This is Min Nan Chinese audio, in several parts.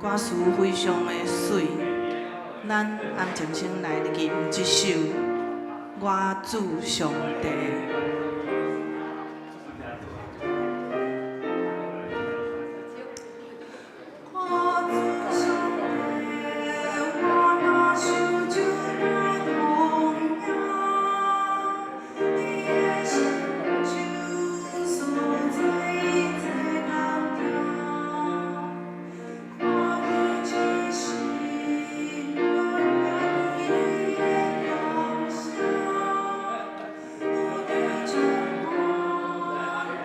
歌詞非常的媠，咱安靜先來吟這首《我主上帝》。我主上帝，我若受咒若痛疼，你的成就所在這人聽。看見這是阮對你的感謝，有你充滿對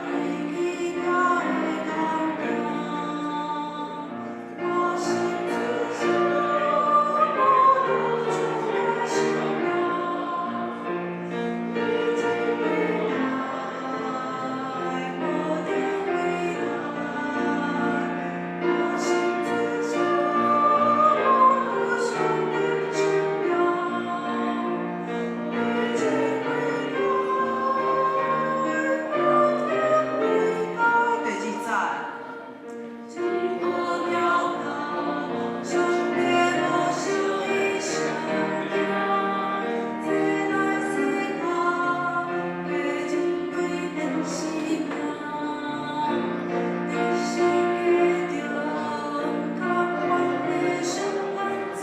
奇妙的工行。我心自小，我主的生命，你真偉大，無頂偉大。我心自小，我上帝生命，你真偉大，無頂偉大。第二節。我了解，上帝無小伊相行，這來世界的人類免死命。你是家中甘願的上安在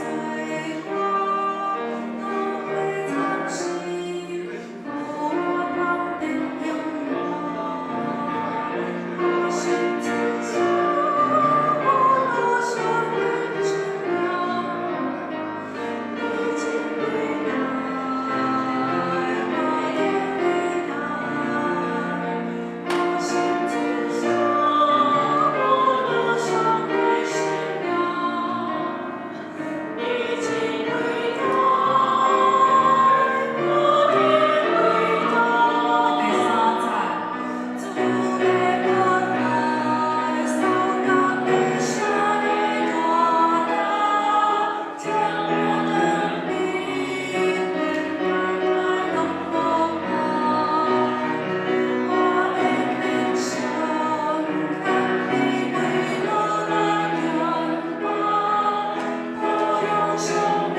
我，老歲暫時，予我通電永活。我心自小，我上帝生命，你真偉大，無頂偉大。我心自小，我上帝生命，你真偉大，無頂偉大。第三節。主的國來，所講的啥个大大，將我等比，連來攏無怕。我的虔誠堪比為路來點吧，保養上帝，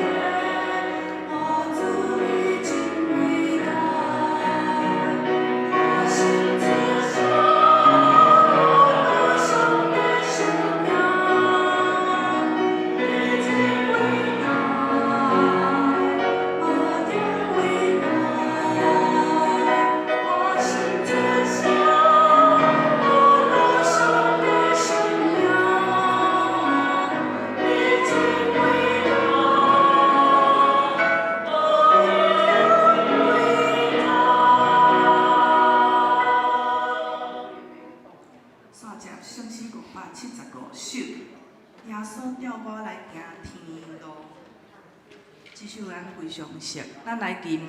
我主你真偉大。我心自小，我上帝生命，你真偉大，無頂偉大。我心自小，我上帝生命，你真偉大，無頂偉大。煞接聖詩575首，耶穌帶我來行天路。這首咱非常熟，咱來吟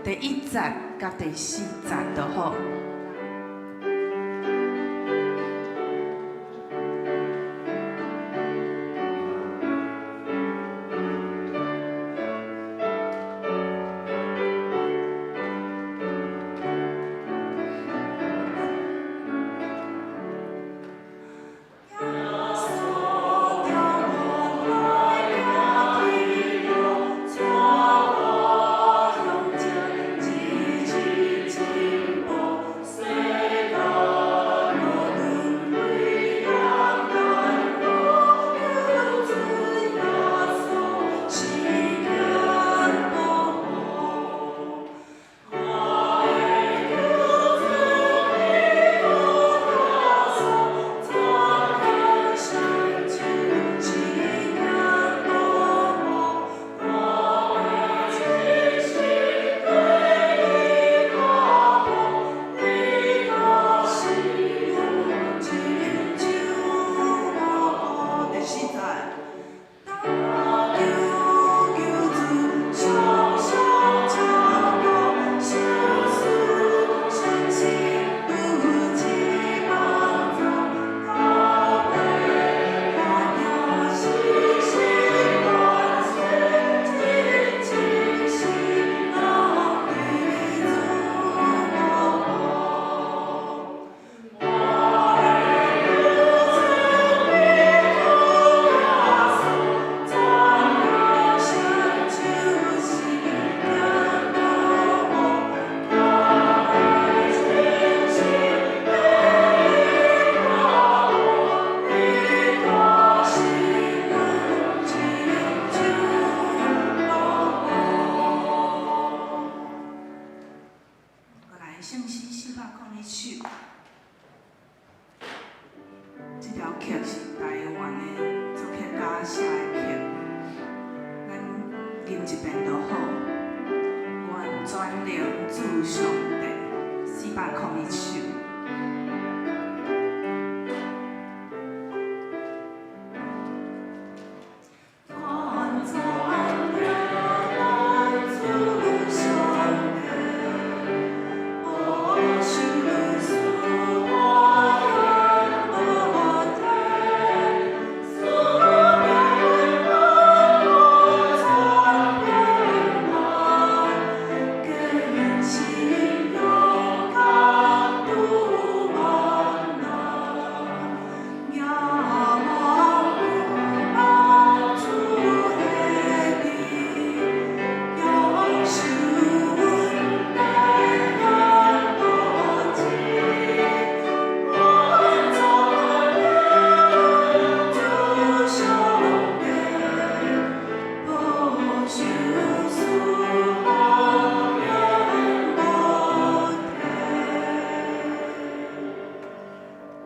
第一節佮第四節就好。耶穌帶我來行天路，帶我向前，一直進步，所條曲是台灣的作曲家寫的曲，咱吟一遍就好。願全能主上帝，401首。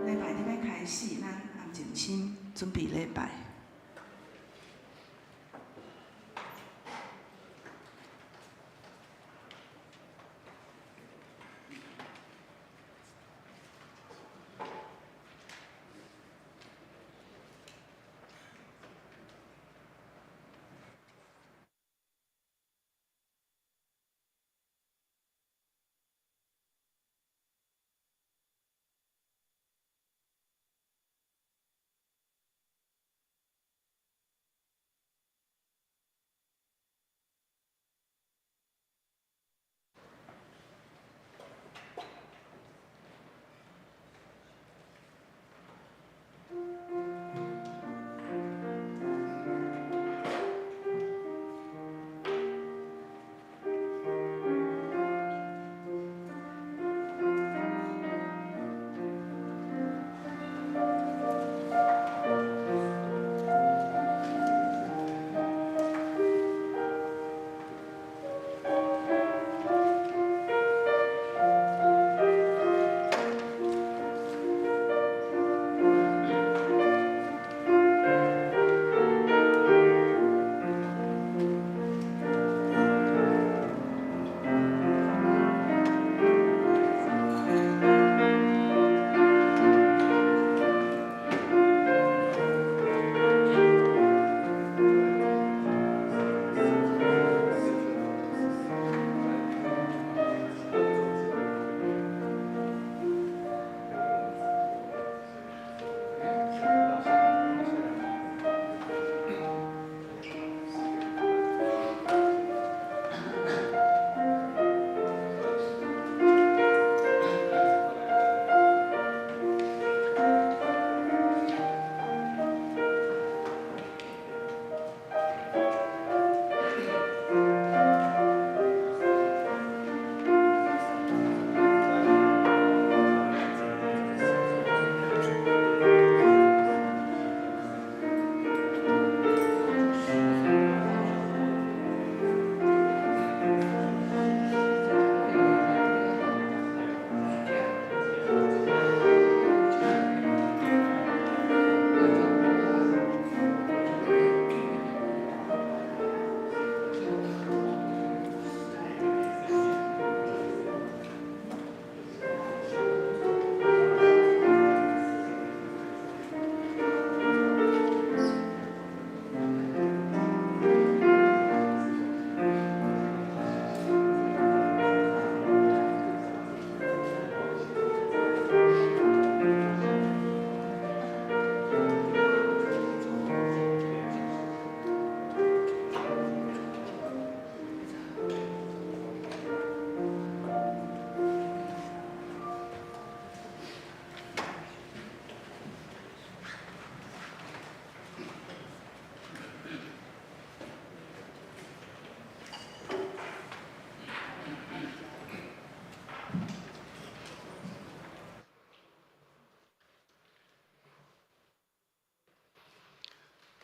禮拜欲開始，咱安靜心，準備禮拜。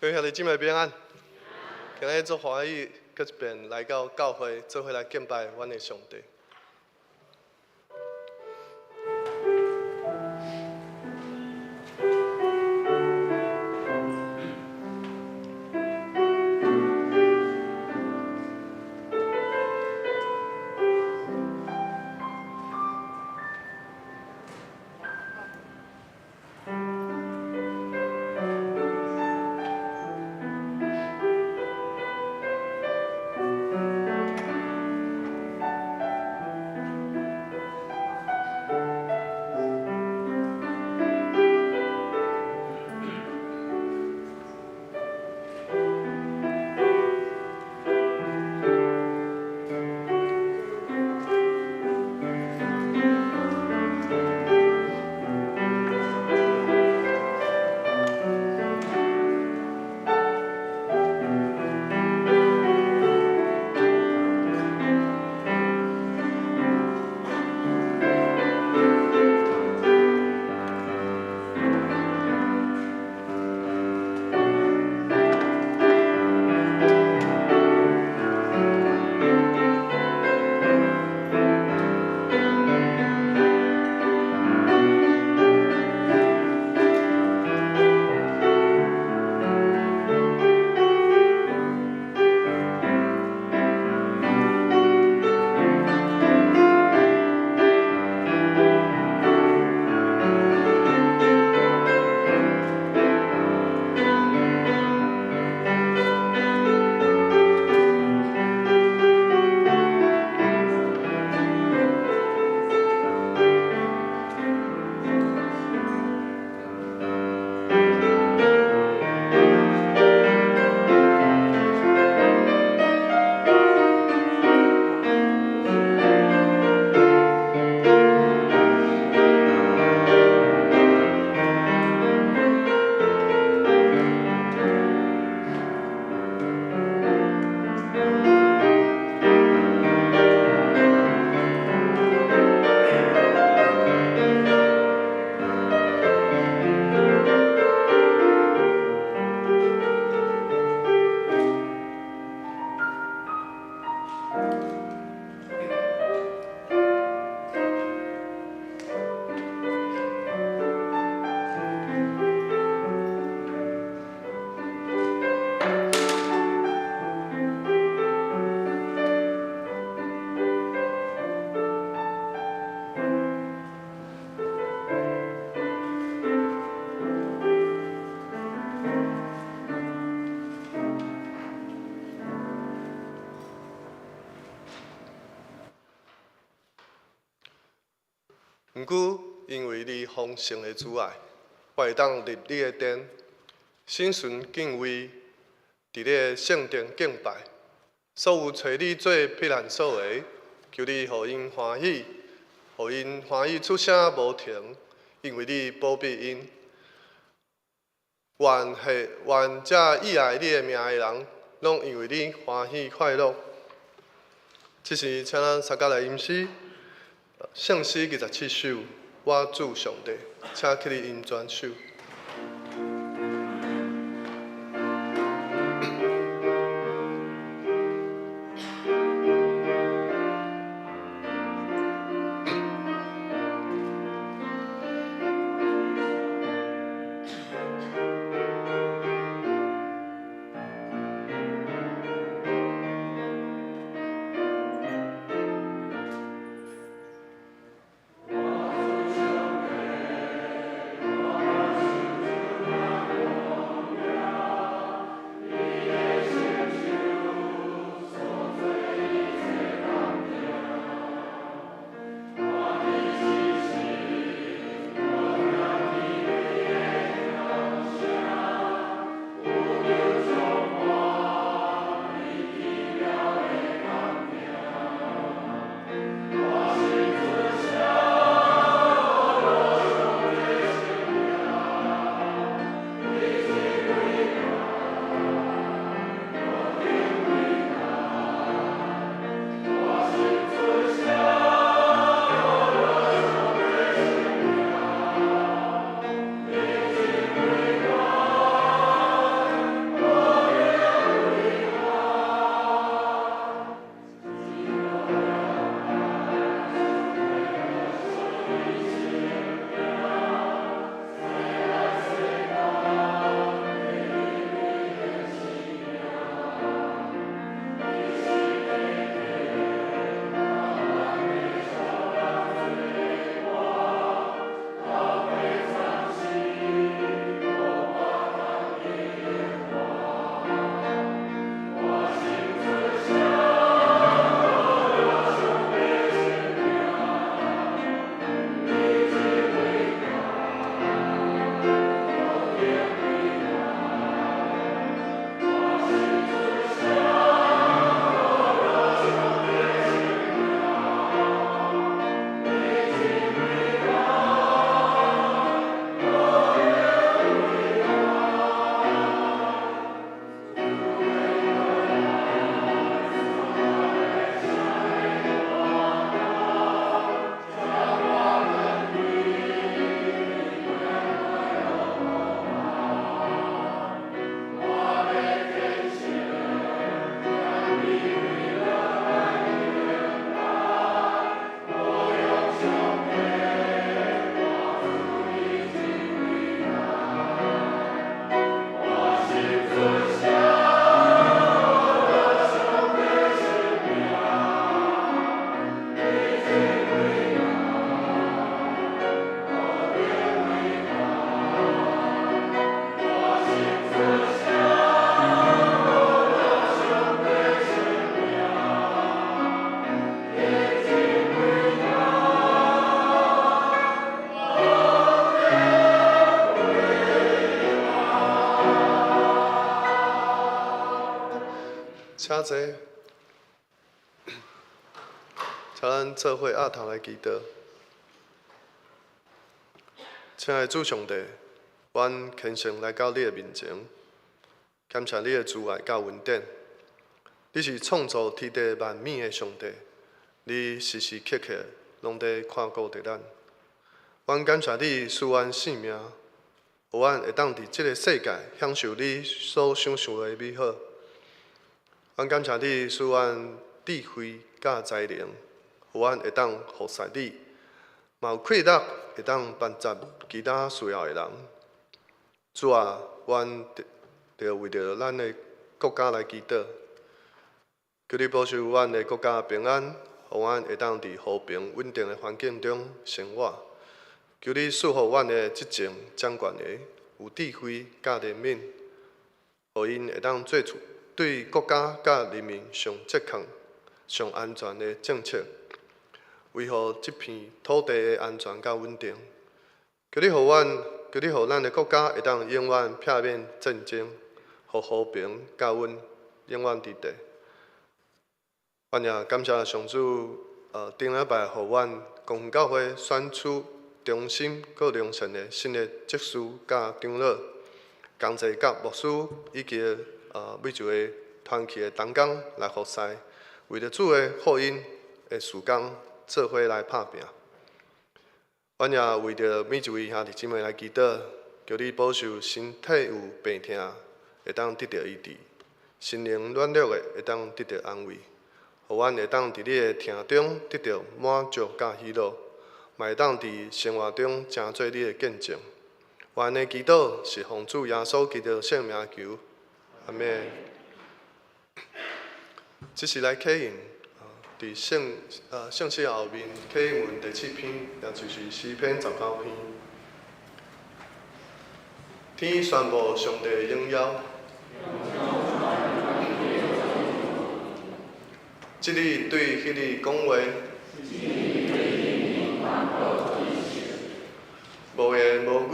各位兄弟姊妹平安，今日足歡喜，閣一遍來到教會，做伙來敬拜阮的上帝。毋過因為你豐盛的慈愛，我會當入你的殿，心存敬畏，佇你的聖殿敬拜。所有揣你做避難所的，求你予𪜶歡喜，予𪜶歡喜出聲無停，因為你保庇𪜶。願係願這倚愛你的名的人，攏因為你歡喜快樂。這時，請咱三家來吟詩，聖詩27首，我主上帝，請起立吟全首。請坐，請咱做伙徛頭來祈禱。親愛的主上帝，阮虔誠來到你的面前，感謝你的慈愛佮恩典。你是創造天地萬物的上帝，你時時刻刻攏佇看顧著咱。阮感謝你賜阮性命，予阮會當佇這个世界享受你所賞賜的美好。阮感謝你賜阮智慧佮才能，予阮會當服侍你，嘛有氣力會當幫助其他需要的人。主啊，阮著為著咱的國家來祈禱，求你保守阮的國家平安，予阮會當佇和平穩定的環境中生活。求你賜予阮的執政掌權的有智慧佮憐憫，予𪜶會當做出對國家佮人民上正確、上安全的政策。維護這片土地的安全佮穩定。求你予阮，求你予咱的國家會當永遠避免戰爭，予和平佮穩永遠佇地。阮也感謝上主，頂禮拜予阮公園教會選出忠心閣良善的新的執事佮長老，共齊佮牧師以及每一位團契的同工來服侍，為著主的福音的事工做伙來拍拚。阮也為著每一位兄弟姊妹來祈禱，求你保守身體有病痛，會當得著醫治；心靈軟弱的，會當得著安慰。予阮會當佇你的疼中得著滿足佮喜樂，嘛會當佇生活中成做你的見證。阮的祈禱是奉主耶穌基督聖名求，阿們。這是來啟應，佇聖詩後面啟應文第七篇，也就是詩篇19篇。天宣布上帝的榮耀。這日對彼日講話，無言無語，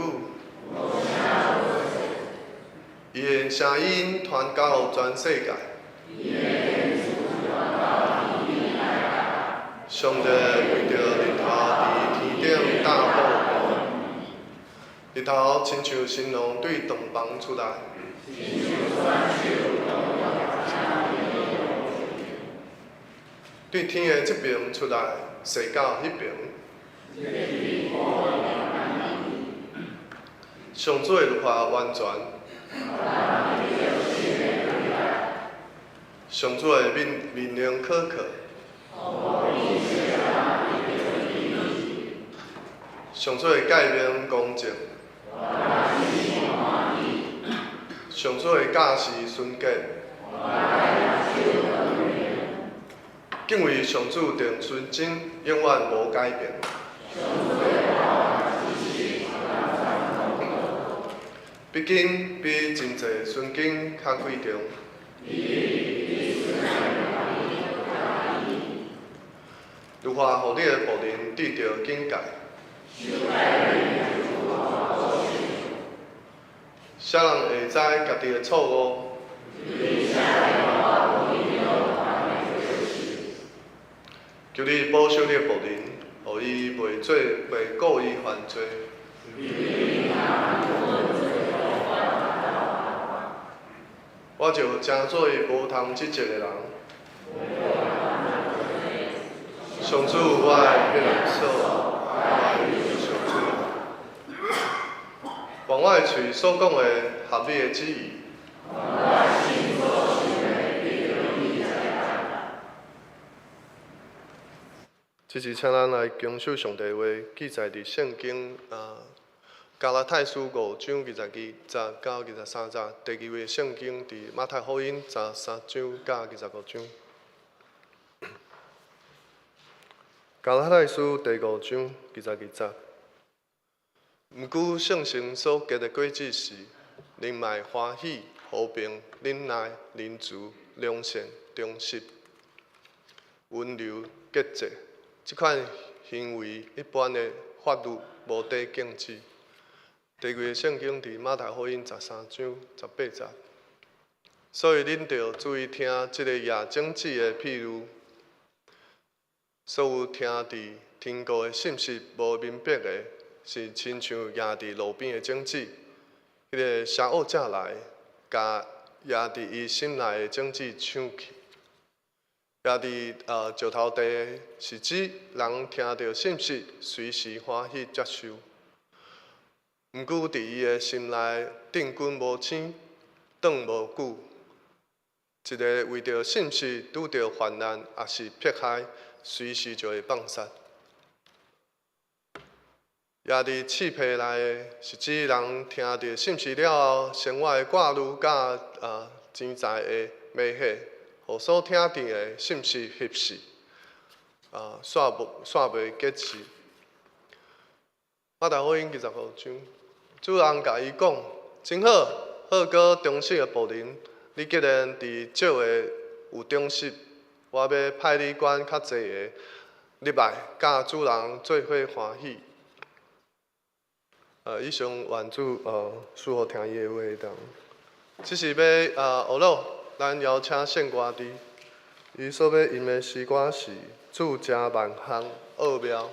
伊的聲音傳到全世界。上帝為著日頭佇天頂搭布，日頭親像新郎對洞房出來。對天的這爿出來，踅到彼爿。上主的律法完全。上主的命令可靠。上主的誡命公正。上主的教示純潔。敬畏上主定純真，永遠無改變。比金比真濟純金較貴重。律法予你的僕人得著警戒。啥人會知家己的錯誤？求你保守你的僕人，予伊袂做袂故意犯罪。我就成做無通指責的人。上主，我的避難所，我的上主，願我的喙所講的合你的旨意。這次請咱來恭守上帝話，記載佇聖經加拉太書5章22節到23節。第二位聖經佇馬太福音13章到25章。加拉太書第五章22節。毋過聖神所結的果子是：忍耐、歡喜、和平、忍耐、仁慈、良善、忠實、溫柔、節制。這款行為一般的法律無得禁止。第二個聖經佇馬太福音13章18節，所以恁著注意聽這个野種子的譬喻。所有聽佇天國的信息無明白的，是親像壓佇路邊的種子。彼个邪惡者來，共壓佇伊心內的種子搶去。壓佇石頭地的，是指人聽著信息，隨時歡喜接受。毋過佇伊的心內定根無深，長無久。一个為著信息拄著患難，抑是迫害，隨時就會放殺。壓佇刺皮內的，是指人聽著信息了後，生活的掛慮佮錢財的迷惑，予所聽著的信息稀釋，煞無煞袂結實。馬太福音25章，主人共伊講：真好，好閣忠實的僕人，你既然佇少的有忠實，我欲派你管較濟的，入來，佮主人做伙歡喜。以上願主賜福聽伊的話當。這是欲學落，咱邀請聖歌隊，伊所欲吟的詩歌是《主成萬項奧妙》。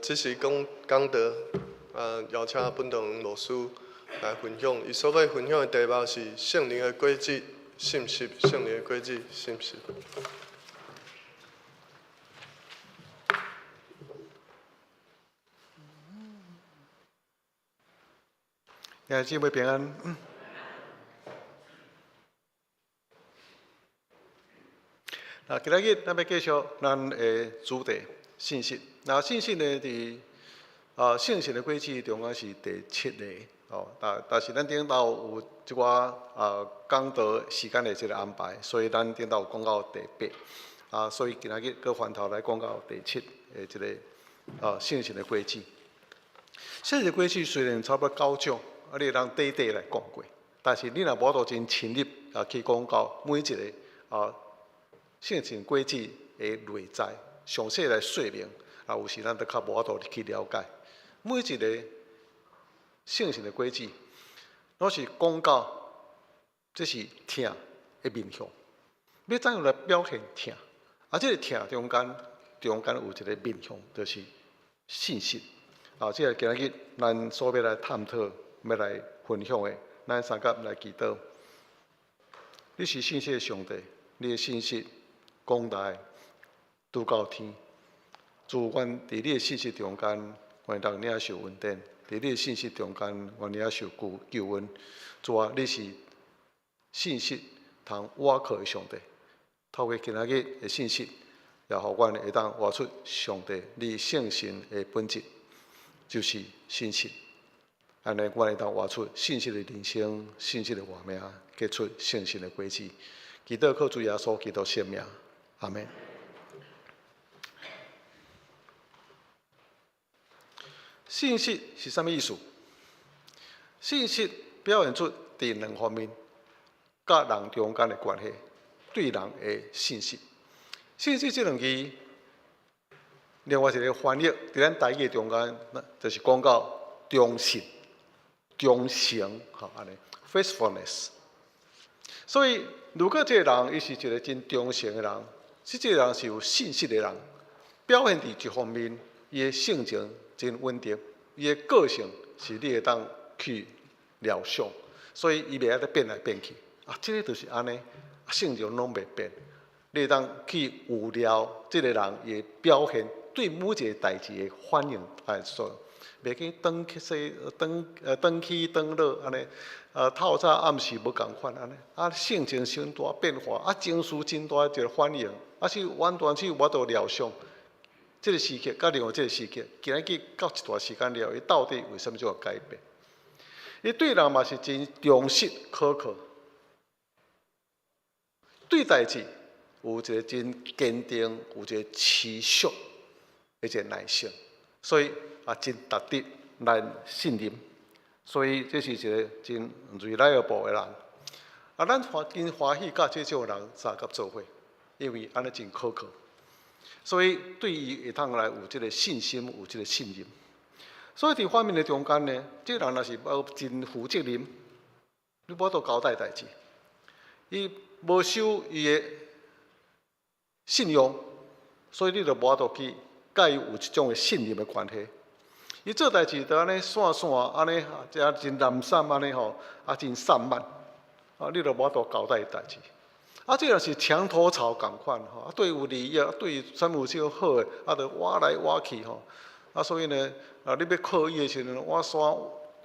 這是講講道，邀請本堂牧師來分享。伊所欲分享的題目是聖靈的果子，信實，聖靈的果子，信實。兄弟姊妹平安。那今仔日咱欲繼續咱的主題信實。那信實呢，佇聖神的果子中間是第七个哦。但是咱頂晝有一寡講道時間的這个安排，所以咱頂晝有講到第八啊，所以今仔日閣翻頭來講到第七的這个聖神的果子。聖實果子雖然差不多九種，啊，你會當短短來講過，但是你若無法度真深入啊去講到每一个啊聖神果子的內在，詳細來說明，啊，有時咱都較無法度去了解。每一个聖神的果子，攏是講到這是疼的面向，欲怎樣來表現疼？啊，這个疼中間有一个面向，就是信實。啊，這个今仔日咱所欲來探討、欲來分享的，咱相佮來祈禱。你是信實的上帝，你的信實廣大，拄到天。主，阮佇你的信實中間，願當領受恩典；佇你的信實中間，願領受救恩。主啊，你是信實通倚靠的上帝。透過今仔日的信息，也予阮會當活出上帝你聖神的本質，就是信實。按呢，阮會當活出信實的人生、信實的活命，結出聖神的果子。祈禱靠主耶穌基督聖名，阿門。信實是啥物意思？信實表現出佇兩方面，佮人中間的關係，對人的信實。信實這兩字，另外一个翻譯，佇咱台語中間，就是講到忠信、忠誠，吼，按呢，faithfulness。所以，如果這个人伊是一个真忠誠的人，這个人是有信實的人，表現佇一方面，伊的性情真穩定，伊的個性是你會當去料想，所以伊袂愛咧變來變去。啊，這个就是按呢，性情攏袂變，你會當去預料這个人伊的表現，對每一个代誌的反應來說，袂去轉去西轉轉起轉落按呢，透早暗時無仝款按呢，啊性情傷大變化，啊情緒真大一个反應，啊是完全是無法度料想。這个時刻佮另外這个時刻，今仔日到一段時間了，伊到底為啥物這樣改變？伊對人嘛是真忠實可靠，對代誌有一个真堅定，有一个持續的一个耐性，所以啊真值得咱信任。所以這是一个真 reliable 的人。啊，咱歡真歡喜佮這種人相佮做伙，因為按呢真可靠。所以對伊會當來有這个信心，有這个信任。所以佇反面的中間呢，這个人若是無真負責任，你無法度交代代誌，伊無守伊的信用，所以你就無法度去佮伊有這種的信任的關係。伊做代誌就按呢散散，按呢這真懶散按呢吼，啊真散漫，啊你就無法度交代伊代誌。啊，這若是牆頭草仝款吼，啊對有利益，啊對啥物有啥好的，啊就倚來倚去吼。啊，所以呢，啊你欲靠伊的時陣，倚山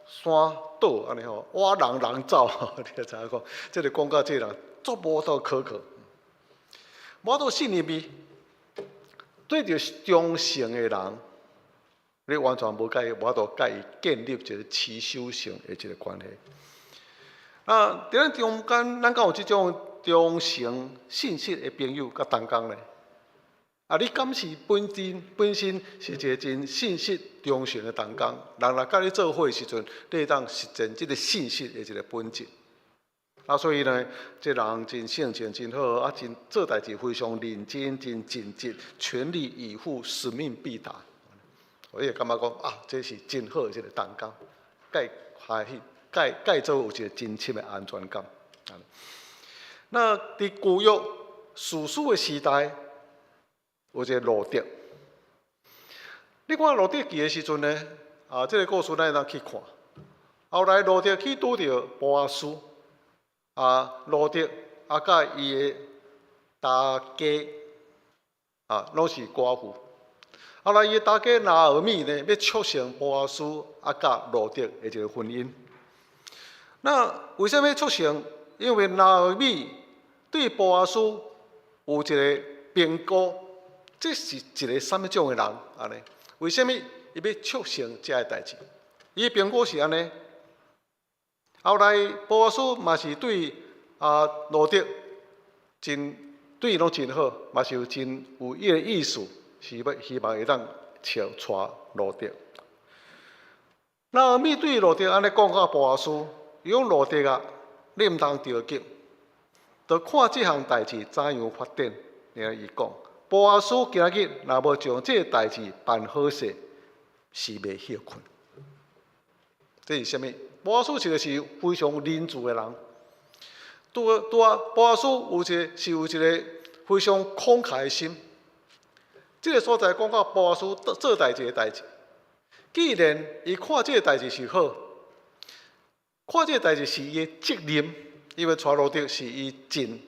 山倒按呢吼，倚人人走，你會知影講，這个講到這个人足無法度可靠，無法度信任伊。對著忠誠的人，你完全無佮伊無法度佮伊建立一个持守性的一个關係。啊，佇咱中間，咱敢有這種忠誠信實的朋友佮同工呢？啊，你敢是本身是一个真信實忠誠的同工？人若佮你做伙的時陣，你會當實踐這个信實的一个本質。啊，所以呢，這人真性情真好，啊，真做代誌非常認真，真盡職，全力以赴，使命必達。我會感覺講啊，這是真好的一个同工，佮伊歡喜，佮伊做有一个真深的安全感。那佇舊約士師的時代，有一个路得。你看路得記的時陣呢，啊，這个故事咱會當去看。後來路得去拄著波阿斯，啊，路得啊，佮伊的大家啊，攏是寡婦。後來伊的大家拿俄米呢，欲促成波阿斯啊，佮路得的一个婚姻。那為啥物促成？因為拿俄米對波阿斯有一个評估，這是一个啥物種的人？按呢？為啥物伊欲促成這个代誌？伊的評估是按呢。後來波阿斯嘛是對啊路得真對伊攏真好，嘛是有真有伊的意思，是欲希望會當娶路得。拿俄米對路得按呢講甲波阿斯，伊講路得啊，你毋通著急，著看這項代誌怎樣發展。然後伊講，波阿斯今日若無將這个代誌辦好勢，是袂歇睏。這是啥物？波阿斯一個是非常仁慈的人，拄拄啊，波阿斯有一個是有一個非常慷慨的心。這个所在講到波阿斯做代誌的代誌，既然伊看這个代誌是好，看這个代誌是伊的責任，因為娶路得是伊盡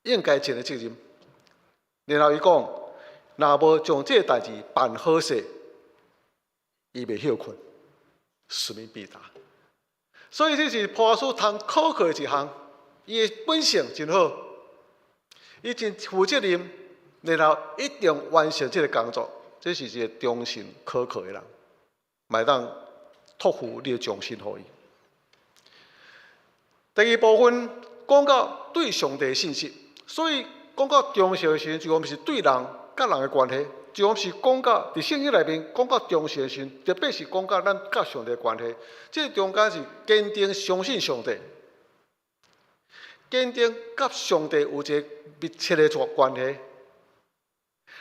應該盡的責任。然後伊講，若無將這个代誌辦好勢，伊袂歇睏，使命必達。所以這是波阿斯通可靠的一項，伊的本性真好，伊真負責任，然後一定完成這个工作。這是一個忠心可靠的人，嘛會當託付你的終身予伊。第二部分講到對上帝的信實，所以講到忠誠的時陣，就講毋是對人佮人的關係，就講是講到佇聖經內面講到忠誠的時陣，特別是講到咱佮上帝的關係，這个中間是堅定相信上帝，堅定佮上帝有一个密切的關係，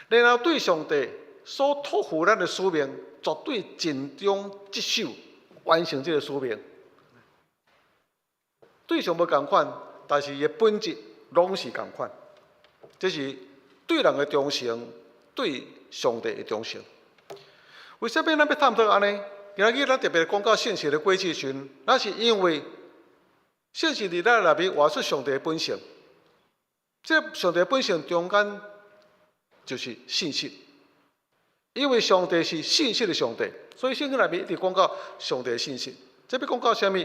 然後對上帝所託付咱的使命，絕對盡忠職守，完成這个使命。對象無仝款，但是伊的本質攏是仝款。這是對人的忠誠，對上帝的忠誠。為啥物咱欲探討按呢？今仔日咱特別講到信實的果子時陣，那是因為信實佇咱內面活出上帝的本性。這上帝本性中間就是信實，因為上帝是信實的上帝，所以聖經內面一直講到上帝的信實。這欲講到啥物？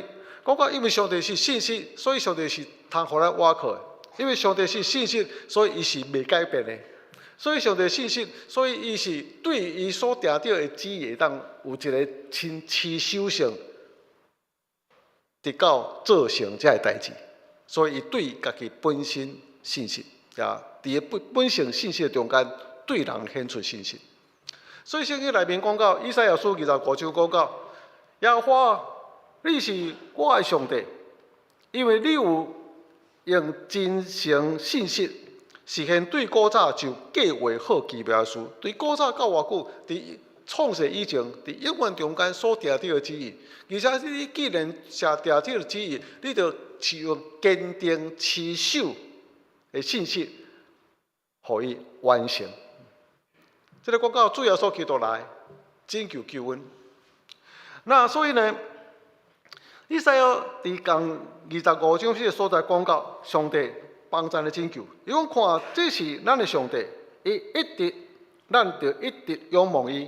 講到因為上帝是信實，所以上帝是通予咱倚靠的。因為上帝是信實，所以伊是袂改變的。所以上帝信實，所以伊是對伊所定著的旨意會當有一个親持守性，直到做成這个代誌。所以伊對家己本身信實，也佇伊本性信實的中間，對人顯出信實。所以聖經內面講到，以賽亞書25章講到，耶和華，你是我的上帝，因為你有用真誠信實實現對古早就計劃好奇妙的事，對古早到偌久，佇創世以前，佇永遠中間所定著的旨意，而且你既然寫定這个旨意，你就是用堅定持守的信實，予伊完成。這个講到主耶穌基督來拯救救阮。那所以呢，以賽亞佇仝25章這个所在講到上帝幫咱的拯救。伊講看，這是咱的上帝，伊一直，咱著一直仰望伊，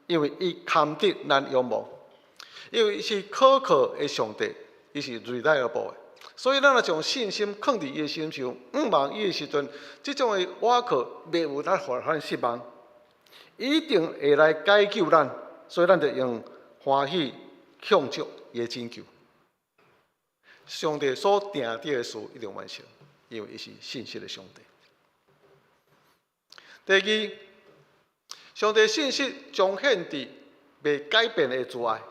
因為伊堪得咱仰望，因為伊是可靠的上帝，伊是 reliable 的。所以咱若將信心囥佇伊的身上，仰望伊的時陣，這種的倚靠袂有咱予咱失望，伊一定會來解救咱，所以咱就用歡喜慶祝伊的拯救。上帝所定著的事一定完成，因為伊是信實的上帝。第二，上帝信實彰顯佇袂改變的慈愛。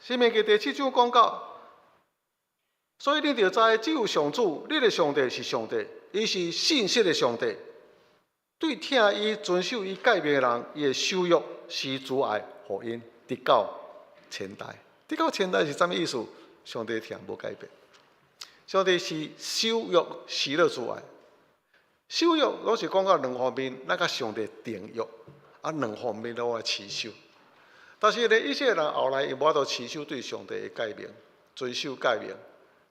申命記第七章講到，所以你著知，只有上主，你的上帝是上帝，伊是信實的上帝。對疼伊、遵守伊誡命的人，伊會守約施慈愛，予𪜶直到千代。直到千代是啥物意思？上帝疼無改變，上帝是守約喜樂慈愛。守約攏是講到兩方面，咱佮上帝訂約，啊兩方面攏愛持守。但是呢，以色列人後來伊無法度持守對上帝的誡命，遵守誡命。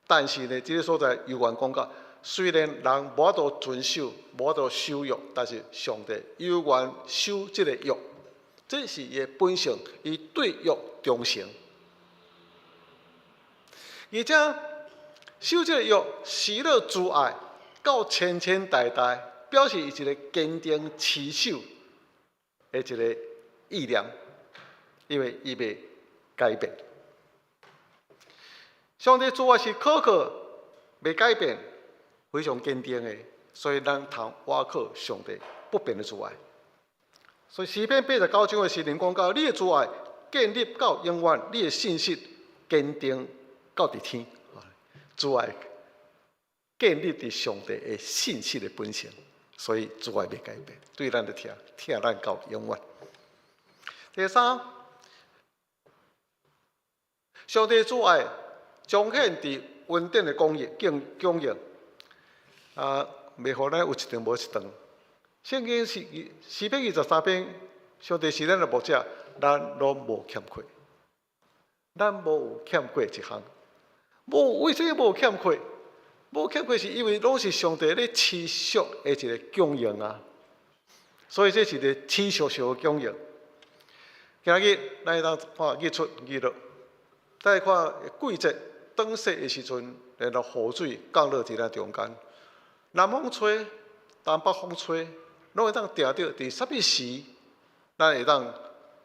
但是呢，這个所在猶原講到，雖然人無法度遵守，無法度守約，但是上帝猶原守這个約，這是伊的本性，伊對約忠誠。而且守這个約，喜樂慈愛，到千千代代，表示伊一个堅定持守的一个意念，因為伊袂改變。上帝慈愛是可靠，袂改變，非常堅定的，所以咱通倚靠上帝不變的慈愛。所以詩篇89章的詩人講到，你的慈愛建立到永遠，你的信實堅定到佇天。慈愛建立佇上帝的信實的本性，所以慈愛袂改變，對咱的疼，疼咱到永遠。第三，上帝慈愛彰顯佇恩典的供應，供應啊，袂予咱有一頓無一頓。聖經是詩篇23篇，上帝是咱的牧者，咱攏無欠缺，咱無有欠過一項。無，為啥物無欠缺？無欠缺是因為攏是上帝咧持續的一個供應啊，所以這是一個持續性的供應。今日咱會當看日出日落，再看季節轉世的時陣，然後雨水降落佇咱中間，南風吹，東北風吹，攏會當定著佇啥物時，咱會當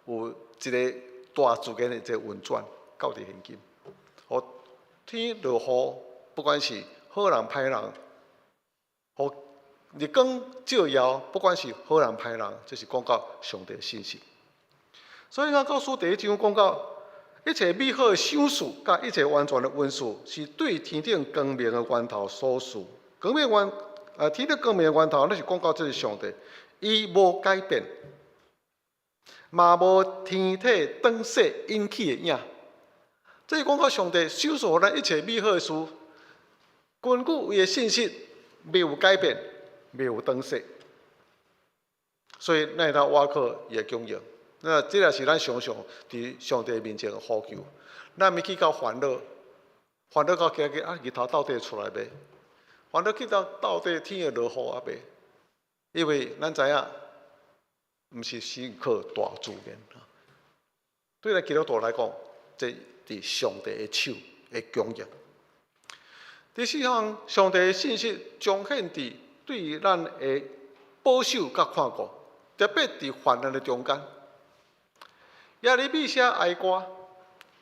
有一個大自然的一個運轉到佇現今。予天落雨，不管是好人歹人，予日光照耀，不管是好人歹人，這是講到上帝信實。所以雅各書第一章講到，一切美好的賞賜，佮一切完全的恩賜，是對天頂光明的源頭所賜。光明源，天頂光明的源頭，咱是講到這是上帝，伊無改變，嘛無天體轉世引起的影。這是講到上帝賞賜予咱一切美好的事，根據伊的信實，袂有改變，袂有轉世。所以咱會當倚靠伊的供應。那這也是咱常常佇上帝面前的呼求。咱毋去到煩惱，煩惱到今日啊，日頭到底出來未？煩惱去到到底天會落雨抑未？因為咱知影，毋是信靠大自然。對咱基督徒來講，這佇上帝的手的供應。第四項，上帝的信實彰顯佇對咱的保守佮看顧，特別佇患難的中間。耶利米寫哀歌，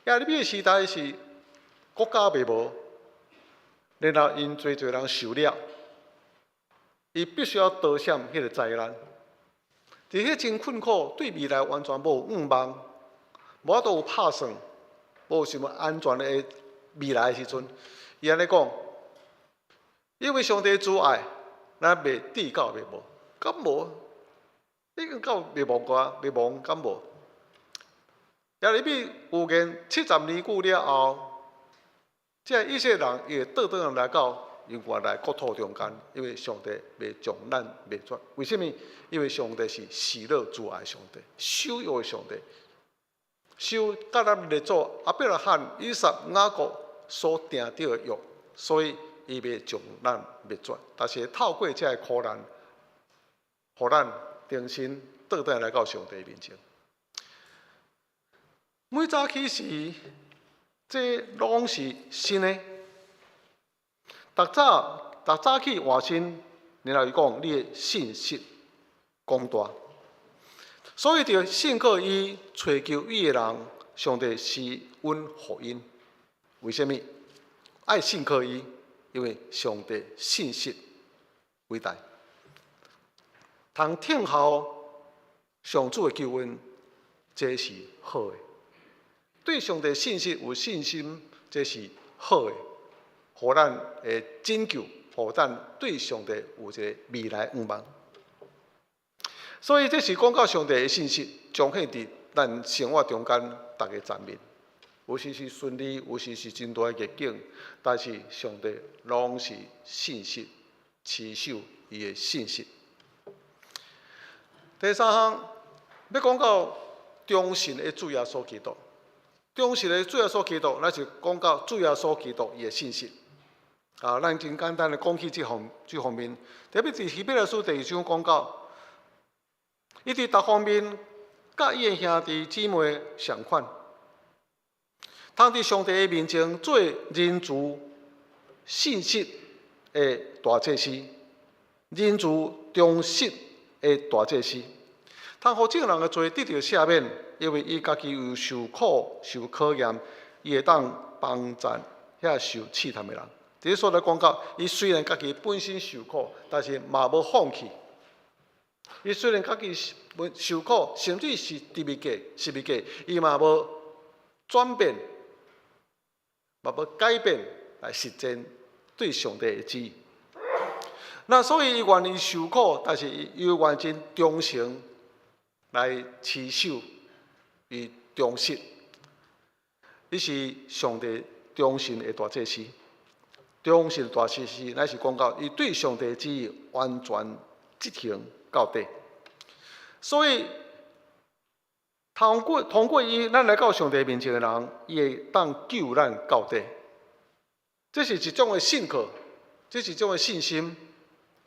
耶利米的時代是國家滅亡，然後𪜶濟濟人受掠，伊必須要逃閃彼個災難。佇彼真困苦，對未來完全無向望，無法度有拍算，無啥物安全的未來的時陣，伊按呢講，因為上帝慈愛，咱袂至到滅亡，敢無？已經到滅亡過，滅亡敢無？耶利米預言70年久了後，這以色列人伊會倒轉來到𪜶原來國土中間，因為上帝袂將咱滅絕。為啥物？因為上帝是喜樂慈愛上帝，守約的上帝，守佮咱列祖亞伯拉罕、以撒、雅各所訂著的約，所以伊袂將咱滅絕。但是透過這个苦難，予咱重新倒轉來到上帝面前。每早起時，這攏是新的。逐早，逐早起換新，然後伊講你的信實廣大。所以，著信靠伊、揣求伊的人，上帝施恩予𪜶。為啥物？愛信靠伊，因為上帝信實偉大。通聽候上主的救恩，這是好的。對上帝信實有信心，這是好的，予咱會拯救，予咱對上帝有一個未來向望。所以這是講到上帝的信實，彰顯佇咱生活中間逐个層面。有時是順利，有時是真大的逆境，但是上帝攏是信實，持守伊的信實。第三項欲講到忠信的主耶穌基督。忠信的主耶穌基督，咱是講到主耶穌基督伊的信實。啊，咱真簡單的講起這方面，特別佇希伯來書第二章講到，伊佇逐方面佮伊的兄弟姊妹相款，通佇上帝的面前做仁慈、信實的大祭司，仁慈忠實的大祭司，通予眾人的罪得著赦免，因為伊家己有受苦、受考驗，伊會當幫贊遐受試探的人。佇這所在講到，伊雖然家己本身受苦，但是嘛無放棄。伊雖然家己受苦，甚至是十字架，伊嘛無轉變，嘛無改變來實踐對上帝的旨意。那所以伊願意受苦，但是伊又願真忠誠來持守伊忠實。伊是上帝忠信的大祭司，忠信大祭司，乃是講到伊對上帝旨意完全執行到底。所以通過伊，咱來到上帝面前的人，伊會當救咱到底。這是一種的信靠，這是一種的信心，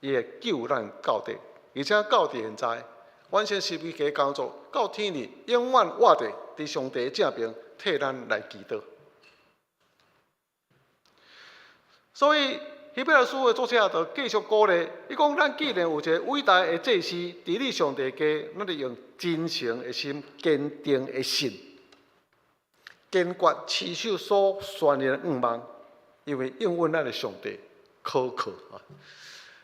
伊會救咱到底，而且到佇現在，完成十字架工作，到天裡永遠活佇佇上帝正爿替咱來祈禱。所以希伯來書的作者就繼續鼓勵，伊講：咱既然有一個偉大的祭司佇咧上帝家，咱就用真誠的心、堅定的信，堅決持守所宣認的向望，因為應允咱的上帝可靠啊！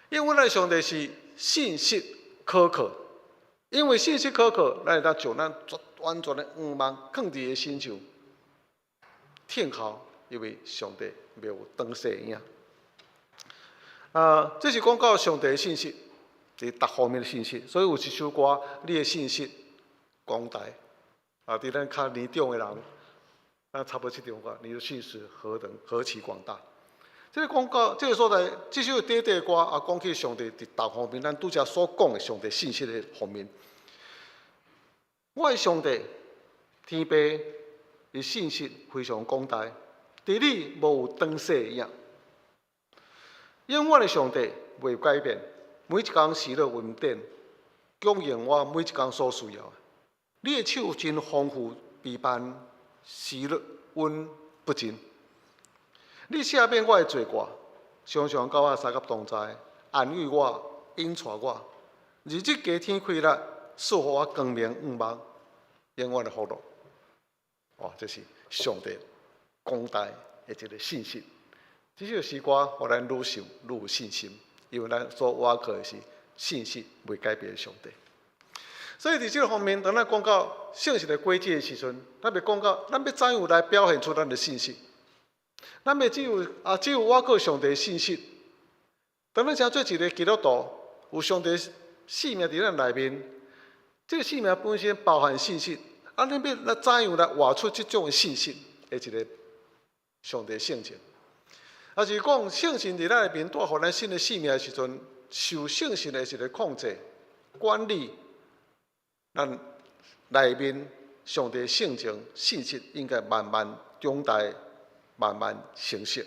應允咱的上帝是信實可靠，因為信實可靠，咱會當將咱絕完全的向望囥佇伊身上，聽候，因為上帝袂有轉勢影。啊，這是講到上帝的信實，佇逐方面的信實。所以有一首歌，你的信實廣大。啊，佇咱較年長的人，咱差不多這種歌，你的信實何等何其廣大。這個講到這個所在，這首短短的歌啊，講起上帝佇逐方面，咱拄才所講的上帝信實的方面。我的上帝，天父，伊信實非常廣大，佇你無有轉勢影。永遠的上帝袂改變，每一工喜樂恩典，供應我每一工所需要的。你的手真豐富，備辦喜樂恩不盡。你赦免我的罪過，常常佮我相佮同在，安慰我，引帶我。日日加添氣力，賜予我光明向望，永遠的福樂。哦，這是上帝廣大的一個信息。這首詩歌，予咱愈想愈有信心，因為咱所倚靠的是信實袂改變的上帝。所以佇這個方面，當咱講到聖實的果子的時陣，咱欲講到咱欲怎樣來表現出咱的信實？咱欲只有啊，只有倚靠上帝的信實。當咱成做一個基督徒，有上帝生命佇咱內面，這個生命本身包含信實。啊，恁欲來怎樣來活出這種的信實的一個上帝性情？抑是講聖神佇咱內面帶予咱新的生命的時陣，受聖神的一個控制、管理，咱內面上帝性情、信實應該慢慢長大、慢慢成熟。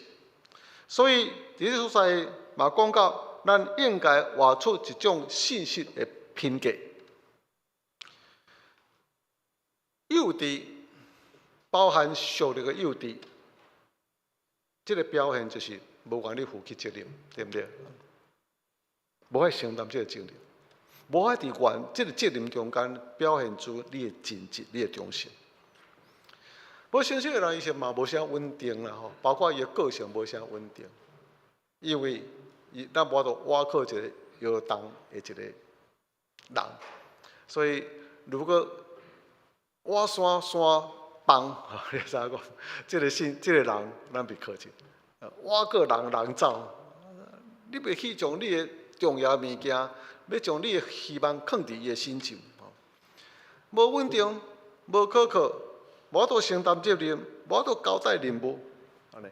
所以佇這所在嘛講到，咱應該活出一種信實的品格。幼稚包含屬靈的幼稚。這個表現就是無願意負起責任，對毋對？無愛承擔這個責任，無愛佇原這個責任中間表現出你的盡職、你的忠心。無誠實的人，伊是嘛無啥穩定啦吼，包括伊的個性無啥穩定，因為伊咱無法度倚靠一個搖動的一個人，所以如果倚山山崩，你知影講？這個信，這個人，咱袂靠近。倚靠人，人走。你袂去將你的重要物件，欲將你的希望囥佇伊的身上。無穩定，無可靠，無法度承擔責任，無法度交代任務，按呢，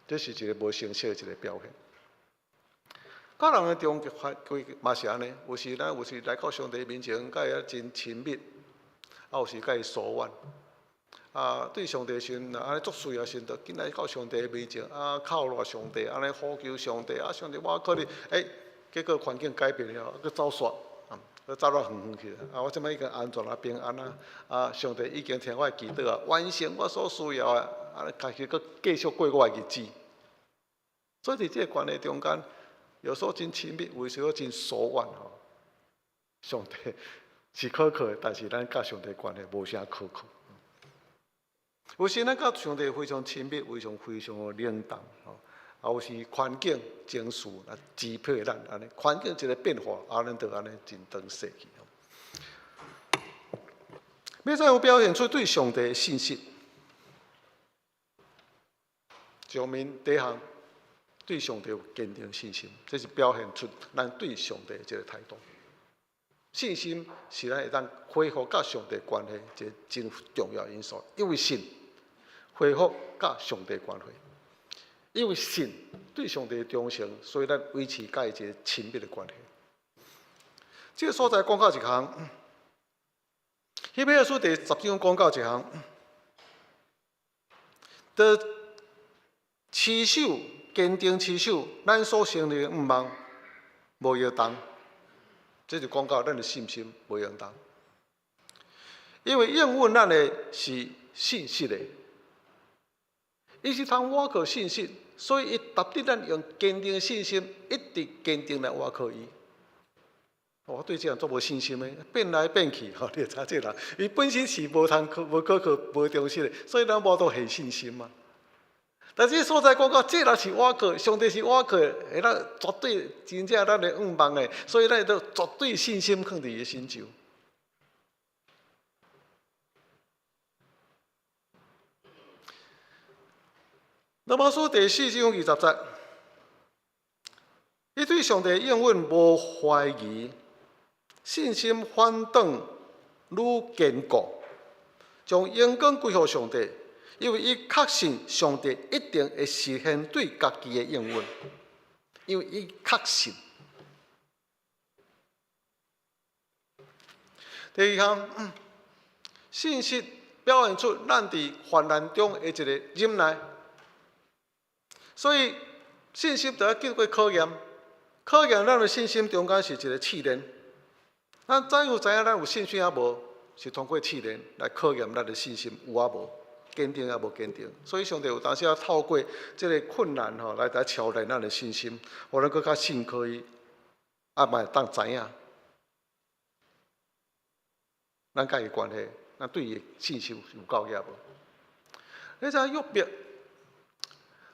這是一個無誠實的一個表現。佮人的中間嘛是按呢，有時咱有時來到上帝面前，佮伊真親密，啊，有時佮伊疏遠。啊，對上帝的時陣，按呢足需要時陣，就緊來到上帝面前，啊，哭賴上帝，按呢呼求上帝，啊，上帝我靠你，欸，結果環境改變了，閣走煞，啊，閣走到遠遠去。啊，我這擺已經安全啊，平安啊，啊，上帝已經聽我的祈禱啊，完成我所需要的，啊，開始閣繼續過我的日子。所以佇這個關係中間，有時候真親密，有時候真疏遠吼。上帝是可靠的，但是咱佮上帝關係無啥可靠。有時咱佮上帝非常親密，非常非常的冷淡吼。啊，有時環境情緒啊支配咱按呢，環境一个變化，啊，咱就按呢真當勢去。欲怎樣表現出對上帝的信實？上面第一項對上帝有堅定信心，這是表現出咱對上帝的這个態度。信心是咱會當恢復佮上帝關係一个真重要因素，因為信恢復佮上帝關係，因為信對上帝的忠誠，所以咱維持佮伊一个親密的關係。這个所在講到一項，希伯來書第10章講到一項，著持守堅定持守咱所承認的向望，無搖動。這就講到咱的信心無搖動，因為應允咱的是信實的，伊是通倚靠信實，所以伊值得咱用堅定的信心，一直堅定來倚靠伊。我對這人足無信心的，變來變去，吼，你會知這人，伊本身是無通靠、無可靠、無忠實的，所以咱無法度下信心嘛。但是所在講到這人是倚靠，上帝是倚靠，會當絕對真正咱的向望的，所以咱會當絕對信心囥佇伊的身上。羅馬書第4章20節，伊對上帝應允無懷疑，信心反轉愈堅固，將榮光歸予上帝。因為伊確信上帝一定會實現對家己的應允，因為伊確信。第二項，信實表現出咱佇患難中的一个忍耐，所以信心著愛經過考驗，考驗咱的信心中間是一个試煉。咱怎樣知影咱有信心抑無？是通過試煉來考驗咱的信心有抑無。堅定抑無堅定，所以上帝有當時仔透過這个困難吼，來來操練咱的信心，予咱閣較信靠伊，啊嘛會當知影，咱佮伊關係，咱對伊的信心有夠抑無？你知影約伯，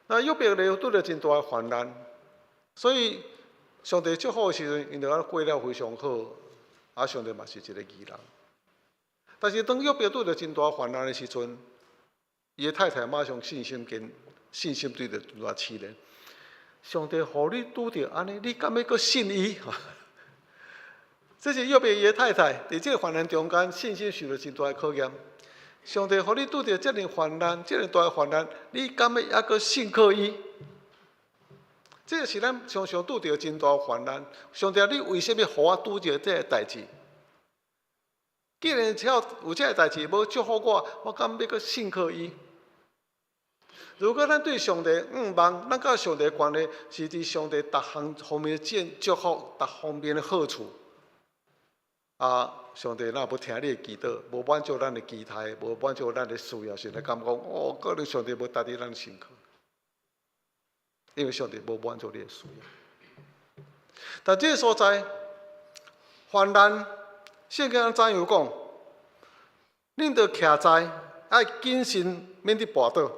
那約伯咧拄著真大的患難，所以上帝祝福的時陣，𪜶就按過了非常好，啊，上帝嘛是一个義人。但是當約伯拄著真大患難的時陣，伊的太太馬上信心堅，信心對著偌試煉。上帝予你拄著按呢，你敢欲閣信伊？這是約伯伊的太太，佇這个患難中間，信心受著真大的考驗。上帝予你拄著遮爾患難，遮爾大的患難，你敢欲猶閣信靠伊？這個是咱常常拄著真大患難。上帝，你為啥物予我拄著這个代誌？既然只要有這个代誌，無祝福我，我敢欲閣信靠伊？如果咱對上帝向望，咱佮上帝關係是佇上帝逐項方面的祝福，逐方面的好處。啊，上帝若無聽你的祈禱，無滿足咱的期待，無滿足咱的需要時，你敢講哦？可能上帝無值得咱信靠，因為上帝無滿足你的需要。但這个所在，患難。聖經怎樣講？恁著徛在，愛謹慎，免得跋倒，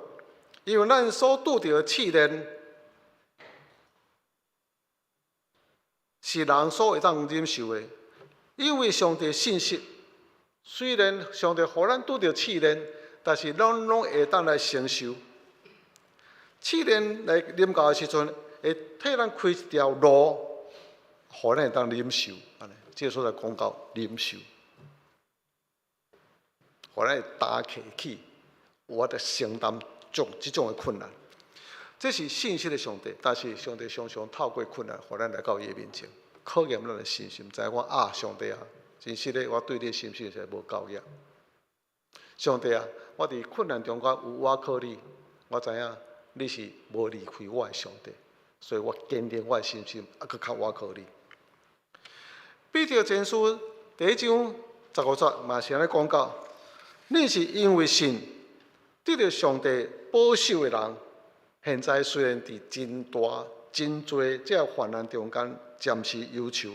因為咱所拄著的試煉，是人所會當忍受的。因為上帝信實，雖然上帝予咱拄著試煉，但是咱攏會當來承受。試煉來臨到的時陣，會替咱開一條路，予咱會當忍受。按呢，這个所在講到忍受，予咱會擔起去，有法度承擔種這種的困難。這是信實的上帝，但是上帝常常透過困難，予咱來到伊的面前，考驗咱的信心。知影講啊，上帝啊，真實的，我對你的信心實在無夠額。上帝啊，我佇困難中間有倚靠你，我知影你是無離開我的上帝，所以我堅定我的信心，猶閣較倚靠你。彼得前書第1章15節嘛是按呢講到，恁是因為信得著上帝保守的人，現在雖然佇真大、真濟這个患難中間暫時憂愁，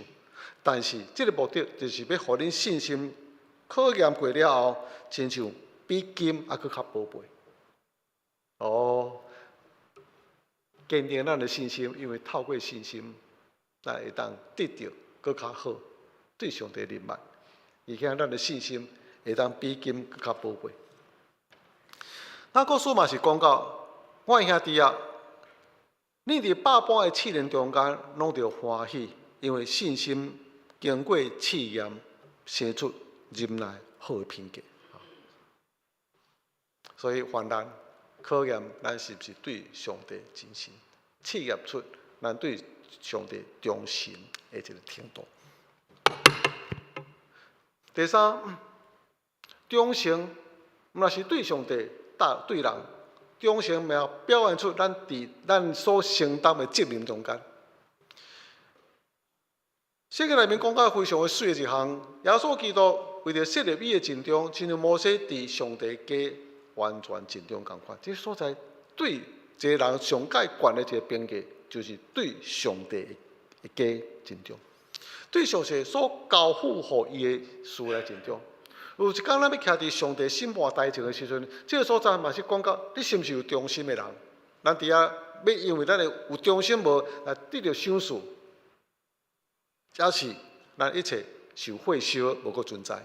但是這个目的就是欲予恁信心考驗過了後，親像比金猶閣較寶貝。哦，堅定咱的信心，因為透過信心，咱會當得著閣較好對上帝認捌，而且咱的信心會當比金閣較寶貴。雅各書嘛是講到，我兄弟啊，你佇百般的試煉中間，攏著歡喜，因為信心經過試驗，生出忍耐好的品格。所以患難考驗咱是毋是對上帝真心，試驗出咱對上帝忠心的一個程度。第三，忠誠毋若是對上帝，搭對人，忠誠嘛表現出咱佇咱所承擔的責任中間。聖經內面講到非常的媠的一項，耶穌基督為著設立伊的盡忠，親像摩西佇上帝家完全盡忠仝款。這所在對一個人上蓋懸的一個評價，就是對上帝的家盡忠，對上帝所交付予伊的事來盡忠。有一工咱欲徛佇上帝審判台前的時陣，這個所在嘛是講到你是毋是有忠心的人。咱佇遐欲因為咱的有忠心無來得著賞賜，抑是咱一切受火燒無閣存在。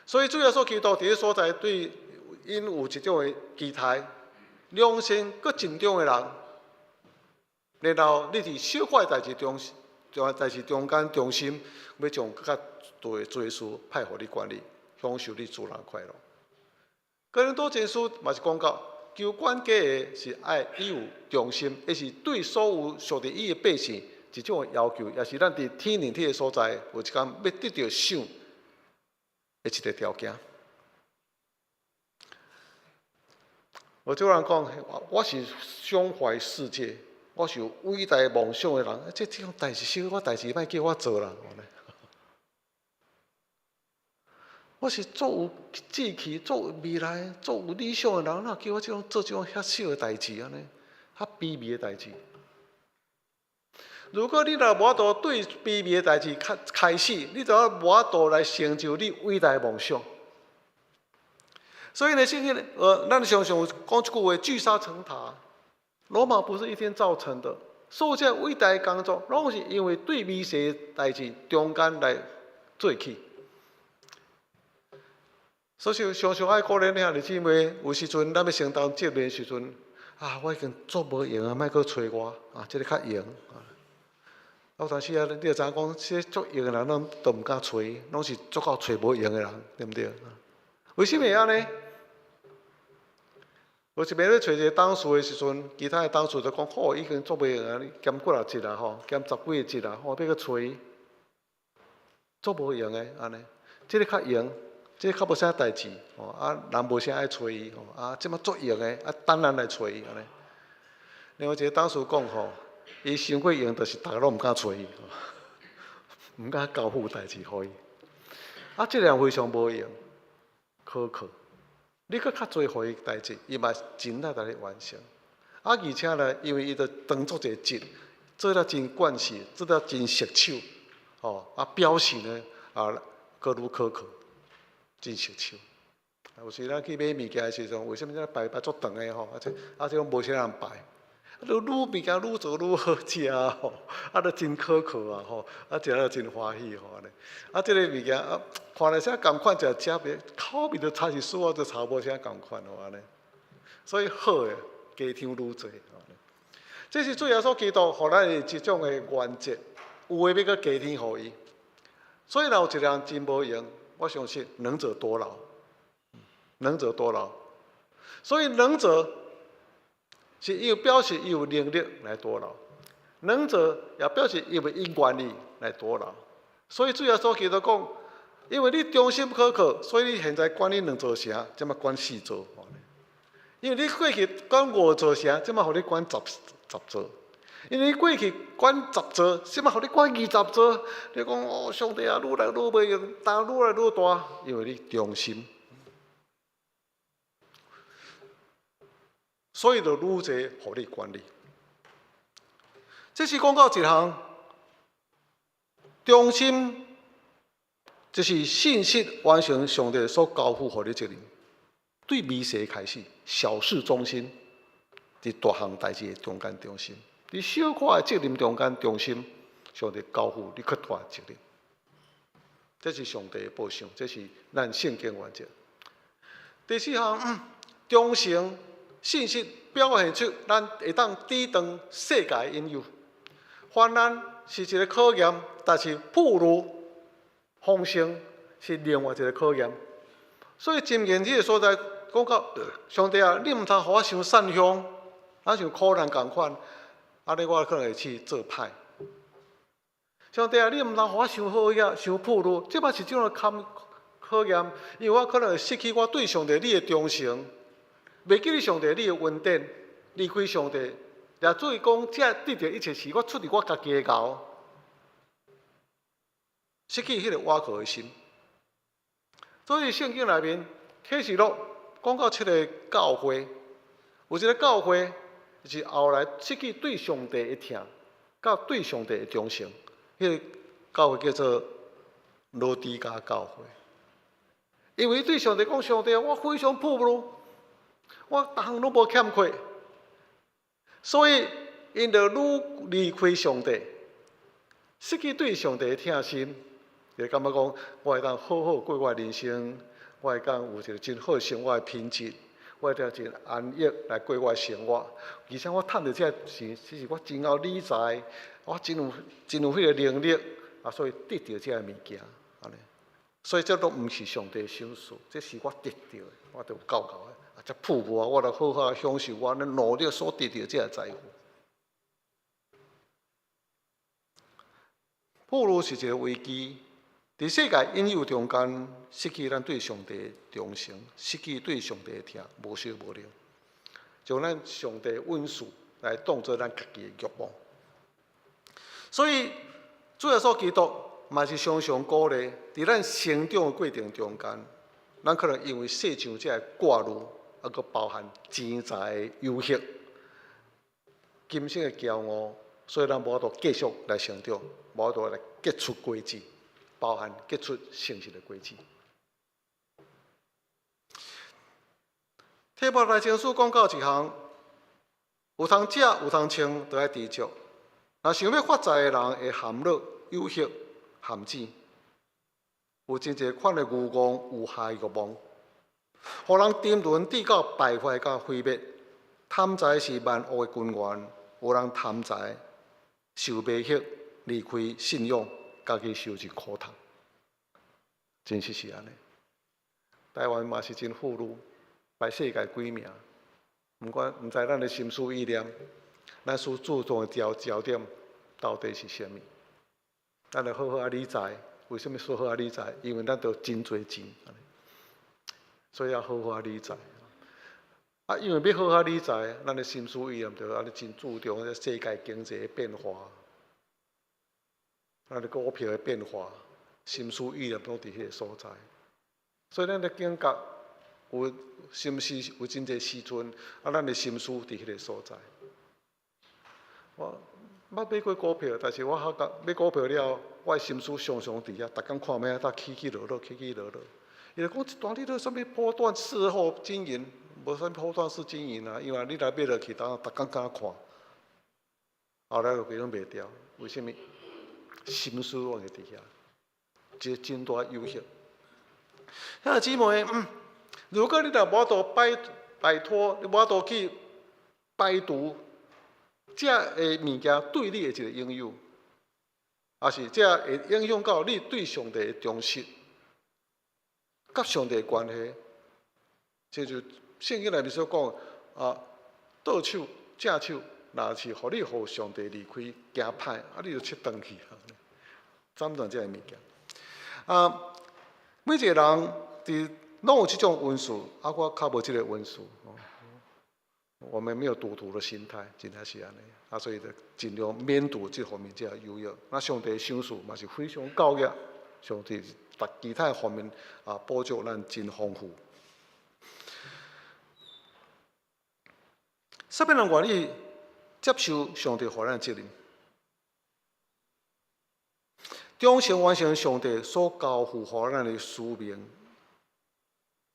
所以主耶穌基督佇這所在對𪜶有一種的期待，良善閣盡忠的人，然後你佇小可的代誌中，代誌中間忠心，欲將閣較大的濟事派予你管理，享受你主人快樂。哥林多前書嘛是講到，求管家的是愛伊有忠心，抑是對所有屬佇伊的百姓一種的要求，也是咱佇天靈體的所在，有一工欲得著賞的一個條件。有少人講，我是胸懷世界，我是有偉大夢想的人。這這種代誌，小可代誌，莫叫我做啦。我是足有志氣、足有未來、足有理想的人，哪叫我這種做這種遐小的代誌按呢？較卑微的代誌。如果你若無法度對卑微的代誌開開始，你就無法度來成就你偉大的夢想。所以呢，聖經咱常常講一句話：聚沙成塔，羅馬不是一天造成的。所有這偉大的工作，攏是因為對微細的代誌中間來做起。所以常常愛鼓勵兄弟姊妹，有時陣咱欲承擔責任的時陣，啊，我已經足無閒啊，莫閣揣我啊，這個較閒。啊，有當時啊，你就知影講，這足閒的人攏都毋敢揣，攏是足夠揣無閒的人，對毋對？為啥物會按呢？有一擺咧揣一個董事的時陣，其他的董事就講：好，已經足袂閒啊，你兼幾若職啊吼，兼十幾个職啊，吼，欲閣揣伊，足無閒的按呢。這個較閒，這個較無啥代誌，吼啊，人無啥愛揣伊，吼啊，這馬足閒的，啊，等咱來揣伊按呢。另外一個董事講吼，伊傷過閒，就是逐个攏毋敢揣伊，毋敢交付代誌予伊。啊，這個人非常無閒，可靠。你閣較濟予伊代誌，伊嘛盡力共你完成。啊，而且呢，因為伊就當做一個職，做得真慣勢，做得真熟手，吼啊，表現呢啊，閣愈可靠，真熟手。有時咱去買物件的時陣，為啥物這排排足長的吼？啊這啊這攏無啥人排。啊，愈愈物件愈做愈好食吼，啊，都真可靠啊吼，啊，食了真歡喜吼按呢。啊，這个物件啊，看來啥仝款，食食袂口味都差一絲仔，都差無啥仝款吼按呢。所以好的加添愈濟吼。這是主耶穌基督予咱的一種的原則，有的欲閣加添予伊。所以若有一個人真無閒，我相信能者多勞，能者多勞。所以能者是伊有表示伊有能力來多勞，能者也表示因為伊願意來多勞。所以主耶穌基督講，因為你忠心可靠，所以你現在管你兩座城，這馬管四座。因為你過去管五座城，這馬予你管十十座。因為你過去管十座，這馬予你管二十座。你講哦，上帝啊，愈來愈袂閒，擔愈來愈大，因為你忠心。所以就愈濟予你管理。這是講到一項忠心，就是信實完成上帝所交付予你責任。對微細開始，小事忠心，佇大項代誌的中間中心，佇小可的責任中間中心，上帝交付你較大的責任。這是上帝的保守，這是咱聖經原則。第四項，忠誠信實表現出咱會當抵擋世界的引誘。患難是一個考驗，但是富裕豐盛是另外一個考驗。所以箴言這個所在講到上帝啊，你毋通予我傷散凶，啊像苦難仝款，按呢我可能會去做歹。上帝啊，你毋通予我傷好額、傷富裕，這嘛是一種考驗，因為我可能會失去我對上帝你的忠誠，袂記得上帝你的恩典，離開上帝，也注意講，這得著一切是我出自我家己的𠢕，失去彼個倚靠的心。所以聖經內面啟示錄講到七個教會，有一個教會是後來失去對上帝的疼，佮對上帝的忠誠，彼個教會叫做羅底嘉教會。因為對上帝講，上帝，我非常富裕，我逐項攏無欠缺，所以𪜶就愈離開上帝，失去對上帝的疼心，就感覺講，我會當好好過我的人生，我會當有一個真好的生活的品質，我會當真安逸來過我的生活。而且我趁著這個錢，其實我真𠢕理財，我真有彼個能力，啊，所以得著這个物件，按呢。所以這攏毋是上帝賞賜，這是我得著的，我就有夠𠢕的。啊，這富裕啊，我來好好享受我努力所得著這个財富。富裕是一個危機，佇世界引誘中間，失去咱對上帝的忠誠，失去對上帝的疼，無小無了，將咱上帝的恩賜來當做咱家己的欲望。所以主耶穌基督嘛是常常鼓勵，佇咱成長的過程中間，咱可能因為世上這个掛慮，猶閣包含錢財的誘惑、今生的驕傲，所以咱無法度繼續來成長，無法度來結出果子，包含結出誠實的果子。提摩太前書講到一項，有通食有通穿，就愛知足。若想欲發財的人會陷落誘惑陷阱，有真濟款的愚妄有害欲望，予人沉淪至到敗壞佮毀滅。貪財是萬惡的根源，有人貪財，受迷惑，離開信仰，家己受盡苦頭。真實是按呢。台灣嘛是真富裕，排世界幾名。毋過毋知咱的心思意念，咱所注重的焦點到底是啥物？咱著好好仔理財，為啥物說好好仔理財？因為咱著真濟錢，所以要好好仔理財。啊，因為欲好好理財，咱的心思意念就按呢真注重這世界經濟的變化，咱的股票的變化，心思意念攏佇彼個所在。所以咱的警覺有心思有真濟時陣，啊，咱的心思佇彼個所在。我捌買過股票，但是我發覺買股票了，我的心思常常佇遐，逐工看欲仔起起落落，起起落落。伊就講這段你咧啥物波段式好經營，無啥物波段式經營啊，因為你來買落去，逐逐工敢看，後來就規攏賣掉。為啥物？心思攏會佇遐，一個真大誘惑。兄弟姊妹，如果你若無法度擺脫，你無法度去排除這个物件對你的一個影響，抑是這會影響到你對上帝的忠實，佮上帝的關係，這就聖經內面所講啊，倒手正手，若是予你予上帝離開，行歹，啊，你就切斷去啊，斬斷這个物件。啊，每一個人佇攏有這種恩賜，啊，我較無這個恩賜。我們沒有賭徒的心態，真正是按呢，啊，所以就盡量免除這方面這個誘惑。那上帝賞賜嘛是非常夠額，上帝逐其他方面啊，補足咱真豐富。啥物人願意接受上帝予咱的責任？忠誠完成上帝所交付予咱的使命，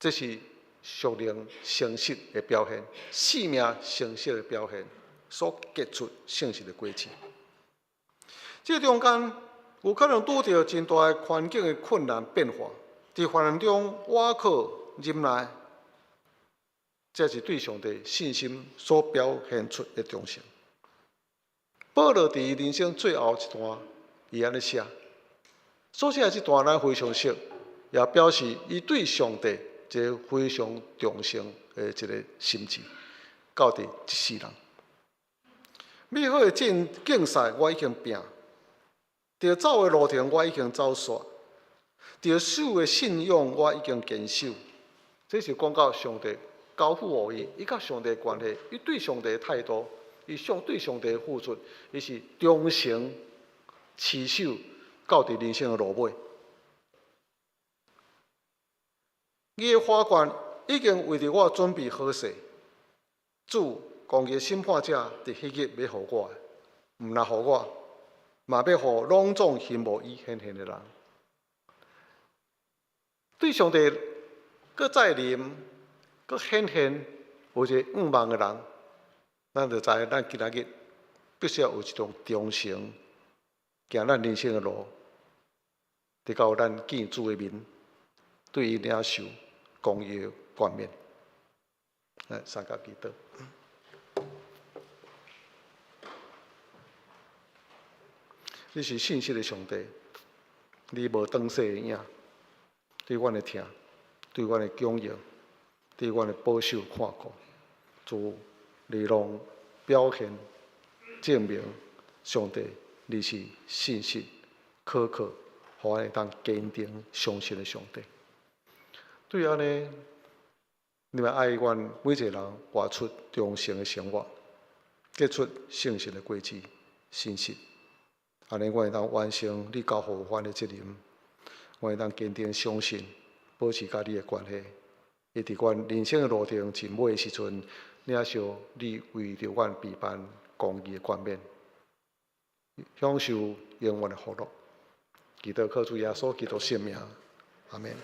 這是屬靈誠實的表現，生命誠實的表現，所結出信實的果子。這中間有可能拄著真大的環境的困難變化，佇患難中倚靠忍耐，這是對上帝信心所表現出的忠誠。保羅佇伊人生最後一段，伊按呢寫，所寫的這段咱非常熟，也表示伊對上帝一个非常忠誠的一个心志，到佇這世人。美好的競競賽我已經拼，著走的路程我已經走煞，著守的信仰我已經堅守。這是講到上帝交付予伊，伊佮上帝的關係，伊對上帝的態度，伊上對上帝的付出，伊是忠誠持守到佇人生的路尾。伊的華冠已經為著我準備好勢，主公義審判者佇彼日欲予我的，毋但予我，嘛欲予攏總欣慕伊顯現的人。對上帝閣再臨、閣顯現有一个願望的人，咱就知咱今仔日必須要有一種忠誠，行咱人生的路，直到咱見主的面，對伊領受公義的冠冕。來，三佮祈禱。你是信實的上帝，你無轉世的影，對阮的疼，對阮的供應，對阮的保守看顧，主，你攏表現證明上帝你是信實可靠，予阮會當堅定相信的上帝。對按呢，你嘛愛阮每一个人活出忠誠的生活，結出信實的果子，信實。按呢，阮會當完成你交予阮的責任，阮會當堅定相信，保持佮你的關係。會佇阮人生的路程盡尾的時陣，領受你為著阮備辦公義的冠冕，享受永遠的福樂。祈禱靠主耶穌基督聖名，阿們。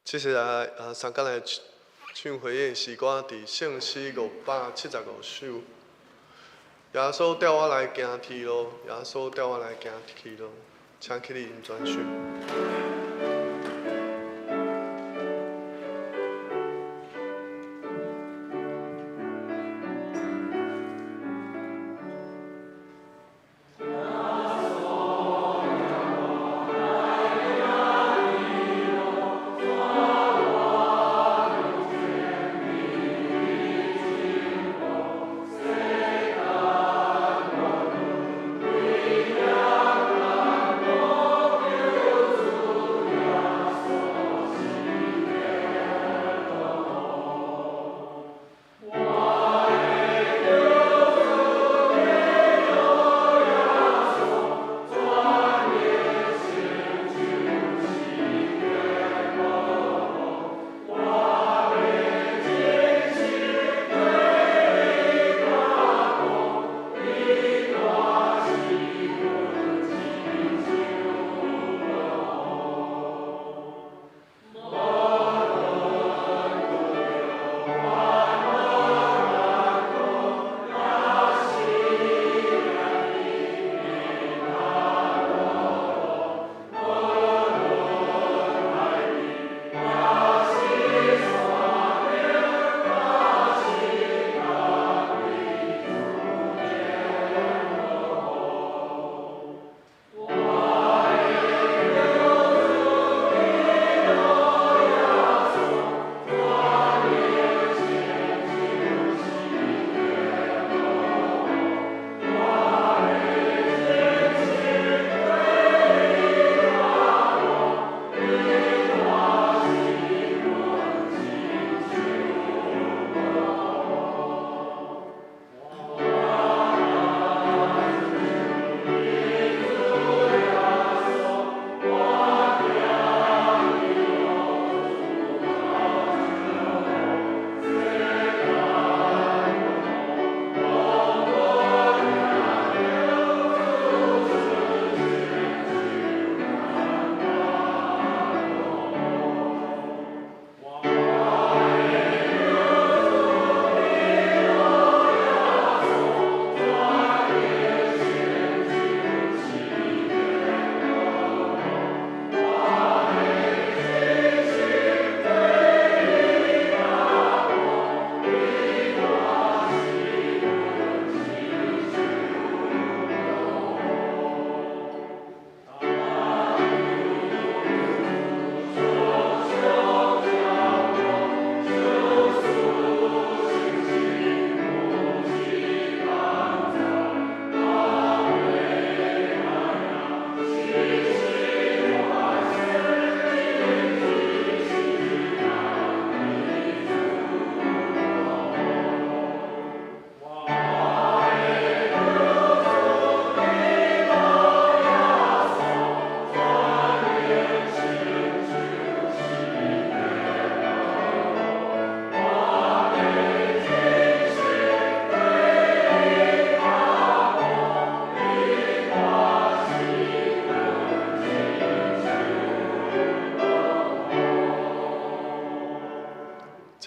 接下來啊，三工來唱回應詩歌，佇聖詩575首。耶穌帶我來行天路，耶穌帶我來行天路，請起立轉手。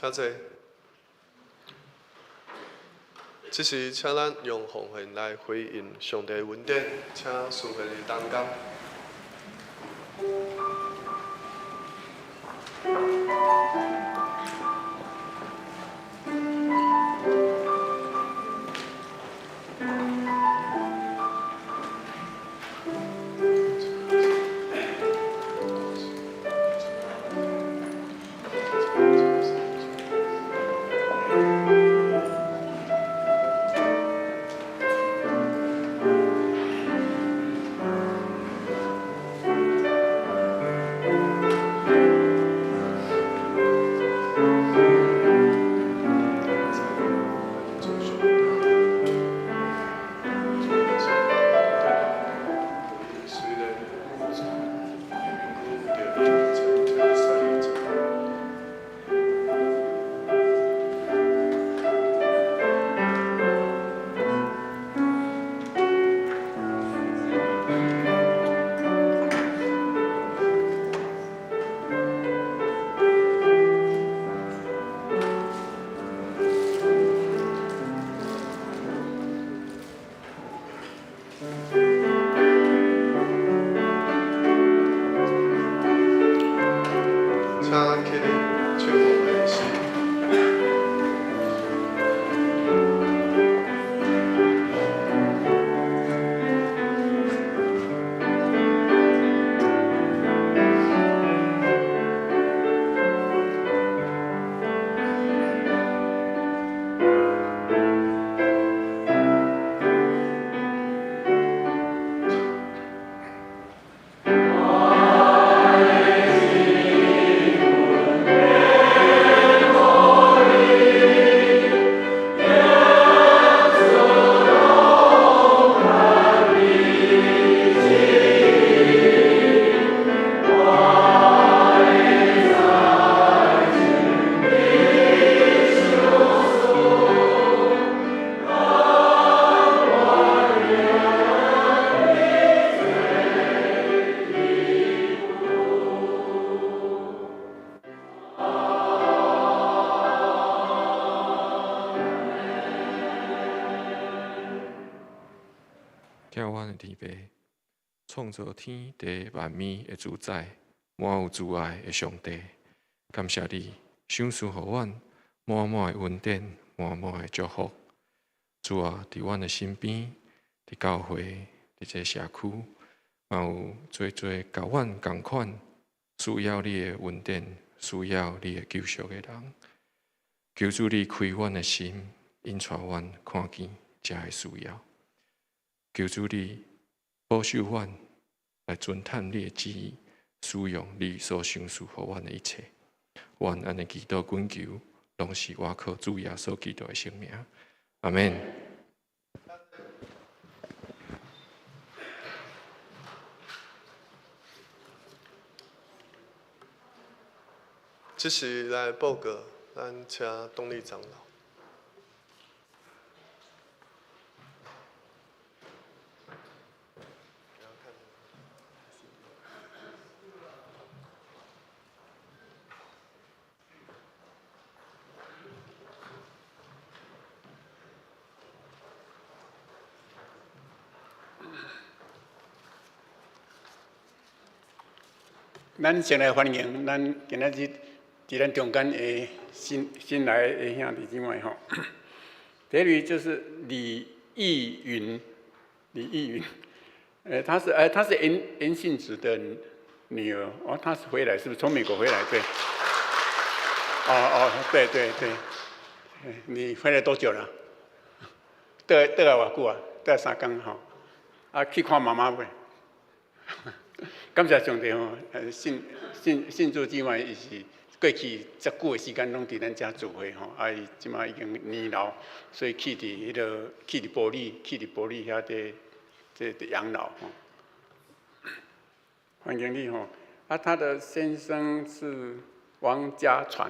請坐。這時，請咱用奉獻來回應上帝恩典，請司會的同工。請咱起立，唱奉獻詩。疼阮的天父，創造天地萬物的主宰，滿有慈愛的上帝，感謝你賞賜予阮滿滿的恩典，滿滿的祝福。主啊，佇阮的身邊，佇教會，佇這社區，嘛有濟濟佮阮仝款需要你的恩典，需要你的救贖的人。求主你開阮的心，引帶阮看見這个需要。求主你保守阮，來遵探你的旨意，使用你所賞賜予阮的一切。阮按呢祈禱懇求，攏是倚靠主耶穌基督的聖名。阿們。這時來報告，咱請董理長老。咱先來歡迎咱今仔日佇咱中間的新新來的兄弟姊妹吼。第一位就是李義雲，李義雲，他是他是嚴嚴信子的女兒，哦，他是回來，是不是從美國回來？對。哦哦，對對對，你回來多久了？倒倒來偌久啊？倒來三工吼。啊，去看媽媽未？感謝上帝吼，信信信主姊妹伊是過去遮久的時間攏佇咱遮聚會吼，啊伊這馬已經年老，所以去佇彼個去佇埔里，去佇埔里遐佇佇佇養老吼。歡迎你吼，啊他的先生是王家傳，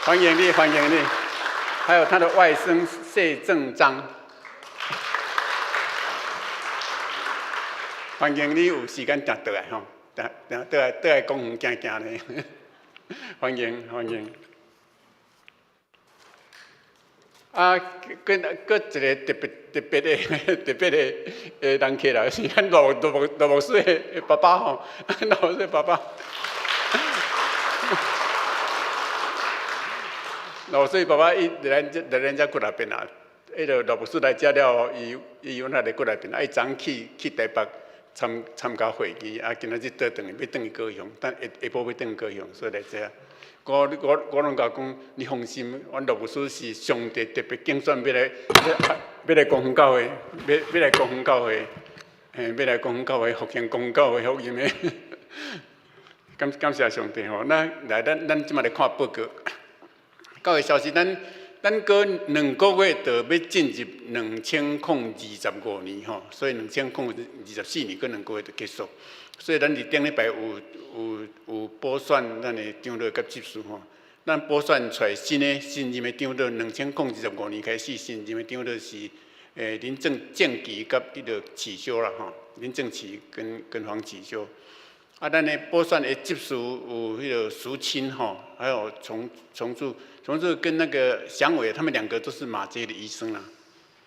歡迎你，歡迎你，還有他的外甥謝正章。歡迎你有時間定倒來吼，定定倒來倒來公園行行咧。歡迎歡迎。啊，閣閣一個特別特別的特別的的人客來，是咱羅羅牧羅牧師的爸爸吼，羅牧師的爸爸。羅牧師爸爸伊來咱來咱遮幾若遍啊，彼个羅牧師來遮了後，伊伊有哪來幾若遍啊？伊昨去去台北參參加會議，啊，今仔日倒轉去欲轉去高雄，等下下晡欲轉去高雄，所以來遮。我我我攏共講，你放心，阮羅牧師是上帝特別揀選，欲來欲來光復教會，欲欲來光復教會，嘿，欲來光復教會復興光復教會福音的。感感謝上帝吼，咱來咱咱這擺來看報告。教會消息，咱咱閣兩個月就欲進入2025年吼，所以2024年閣兩個月就結束。所以咱佇頂禮拜有有有補選咱的長老佮執事吼，咱補選出來新的新任的長老，2025年開始新任的長老是林正正奇佮彼个啟修啦吼，林正奇跟跟黃啟修。啊，咱的補選的執事有彼个淑清吼，還有重重柱重柱跟那個祥偉，他們兩個都是馬偕的醫生啦，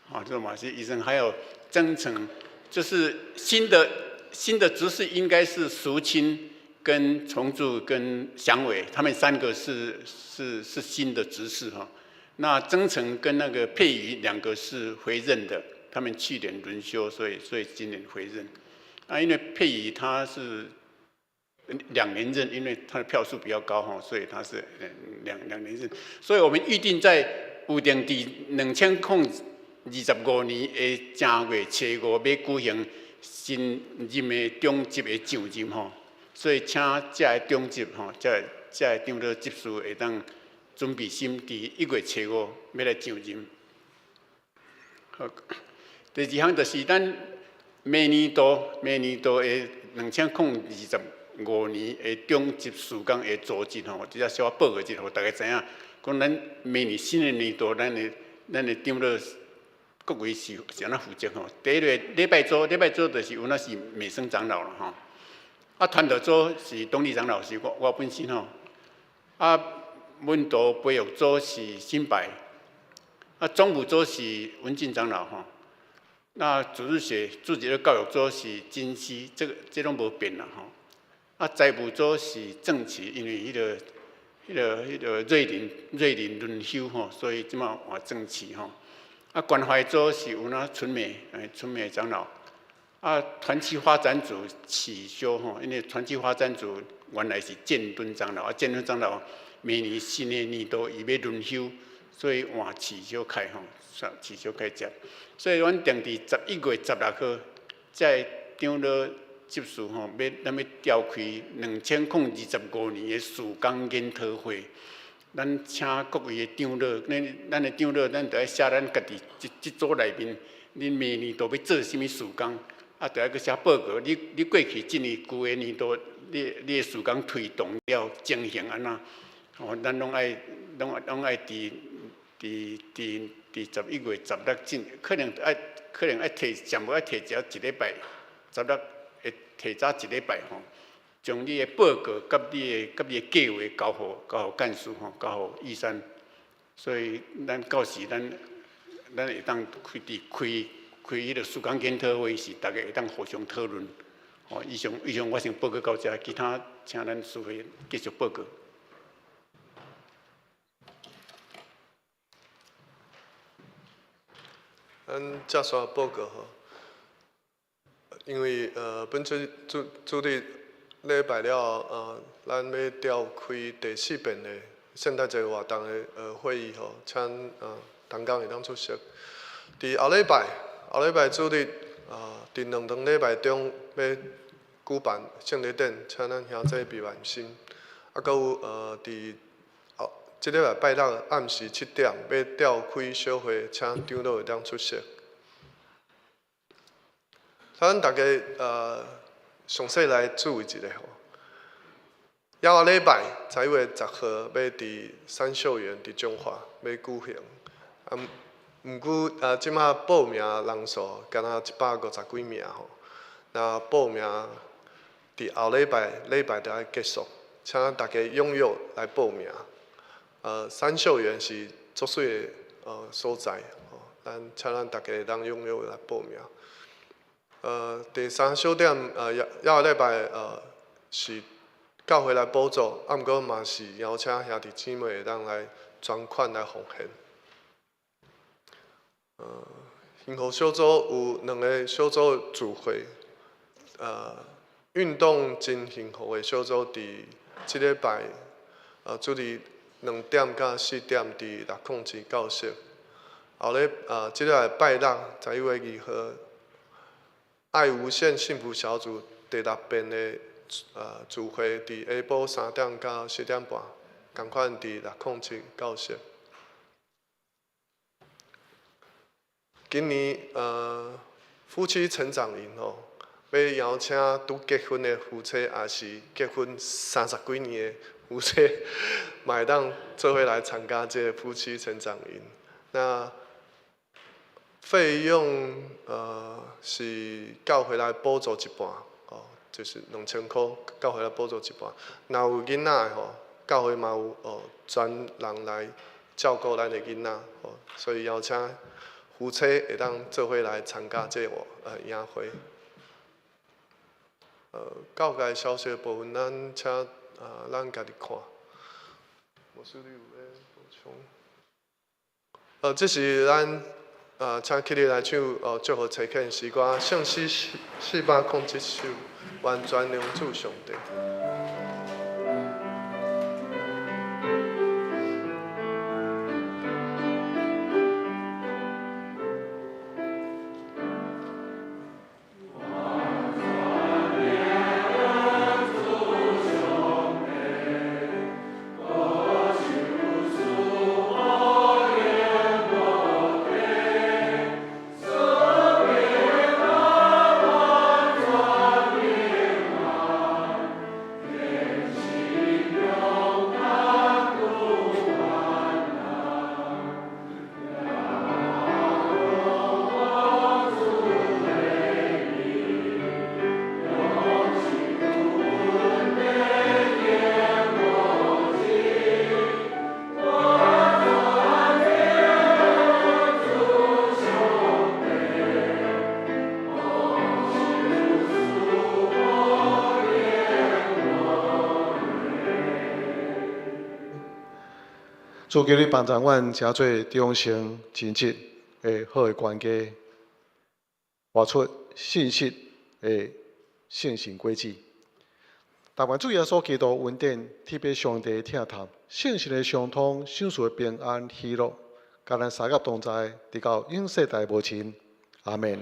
啊，這個馬偕醫生，還有曾誠，就是新的。新的執事應該是淑清、跟重柱、跟祥偉，他們三個是是是新的執事哈。那曾誠跟那個佩瑜兩個是回任的，他們去年輪休，所以所以今年回任。啊，因為佩瑜他是兩連任，因為他的票數比較高哈，所以他是兩兩連任。所以我們預定在有定佇2025年的正月初五欲舉行新任的長執的上任吼，所以請遮个長執吼，遮个遮个長老執事會當準備心，佇一月初五欲來上任。好，第二項就是咱明年度明年度的2025年的長執事工的組織吼，這小可報告一下，予大家知影，講咱明年新的年度，咱的咱的長老。各位是是按怎負責吼？第一個禮拜組，禮拜組就是有那是美生長老啦吼。啊，傳道組是董理長老，是我我本身吼。啊，門徒培育組是新白。啊，總務組是文進長老吼。那主日學、主日學教育組是金熙，這個這攏無變啦吼。啊，財務組是鄭奇，因為彼個、彼個、彼個瑞林瑞林輪休吼，所以這擺換鄭奇吼。啊，關懷組是有那春美，春美長老。啊，團契發展組取消吼，因為團契發展組原來是建敦長老，啊，建敦長老明年新的年度伊欲輪休，所以換取消開吼，取消開接。所以阮定佇11月16號，這个長老執事吼，欲咱欲召開2025年的事工研討會。咱請各位的長老，咱咱的長老，咱著愛寫咱家己這這組內面，恁明年度欲做啥物事工，啊，著愛閣寫報告。你你過去這年舊的年度，你你的事工推動了情形按怎？吼，咱攏愛攏攏愛佇佇佇佇11月16進，可能愛可能愛提，上無愛提前一禮拜，十六會提早一禮拜吼。將你的報告佮你的佮你的計劃交予交予幹事吼，交予醫生。所以咱到時咱咱會當開佇開開彼个事工研討會時，逐家會當互相討論。吼，以上以上我先報告到遮，其他請咱師會繼續報告。咱接續報告吼。因為本主主主日禮拜了後，咱欲召開第四遍的聖誕節活動的會議吼，請同工會當出席。佇後禮拜，後禮拜主日，佇兩堂禮拜中欲舉辦聖禮典，請咱兄弟備萬心。啊，閣有佇後這禮拜拜六暗時七點欲召開小會，請長老會當出席。咱逐家詳細來注意一下吼。下個禮拜11月10號，欲佇三秀園佇彰化欲舉行。啊，毋過啊，這馬報名人數敢若一百五十幾名吼。那報名佇後禮拜禮拜就愛結束，請大家踴躍來報名。三秀園是足媠的所在，吼，咱請咱大家會當踴躍來報名。第三小點，抑個禮拜是教會來補助，啊，毋過嘛是邀請兄弟姊妹會當來捐款來奉獻。幸福小組有兩個小組聚會，運動真幸福的小組佇這禮拜，主日2點到4點佇607教室。後日，這個拜六11月2號，愛無限幸福小組第六遍的聚會，佇下晡3點到4點半，仝款佇607教室。今年夫妻成長營吼，欲邀請拄結婚的夫妻，抑是結婚三十幾年的夫妻，嘛會當做伙來參加這個夫妻成長營。那費用是教會來補助一半，哦，就是2000箍，教會來補助一半。若有囡仔的吼，教會嘛有專人來照顧咱的囡仔，吼，所以邀請夫妻會當做伙來參加這個營會。教界消息的部分，咱請咱家己看。牧師，你有欲補充？這是咱請起立來唱祝福齊勸詩歌，聖詩407首，願全能主上帝。主求你幫助阮，成做忠誠、盡職的好的管家，活出信實的聖神果子。但願主耶穌基督恩典，特別上帝的疼痛，聖神的相通，賞賜的平安喜樂，佮咱三甲同在，直到永世代無盡。阿們。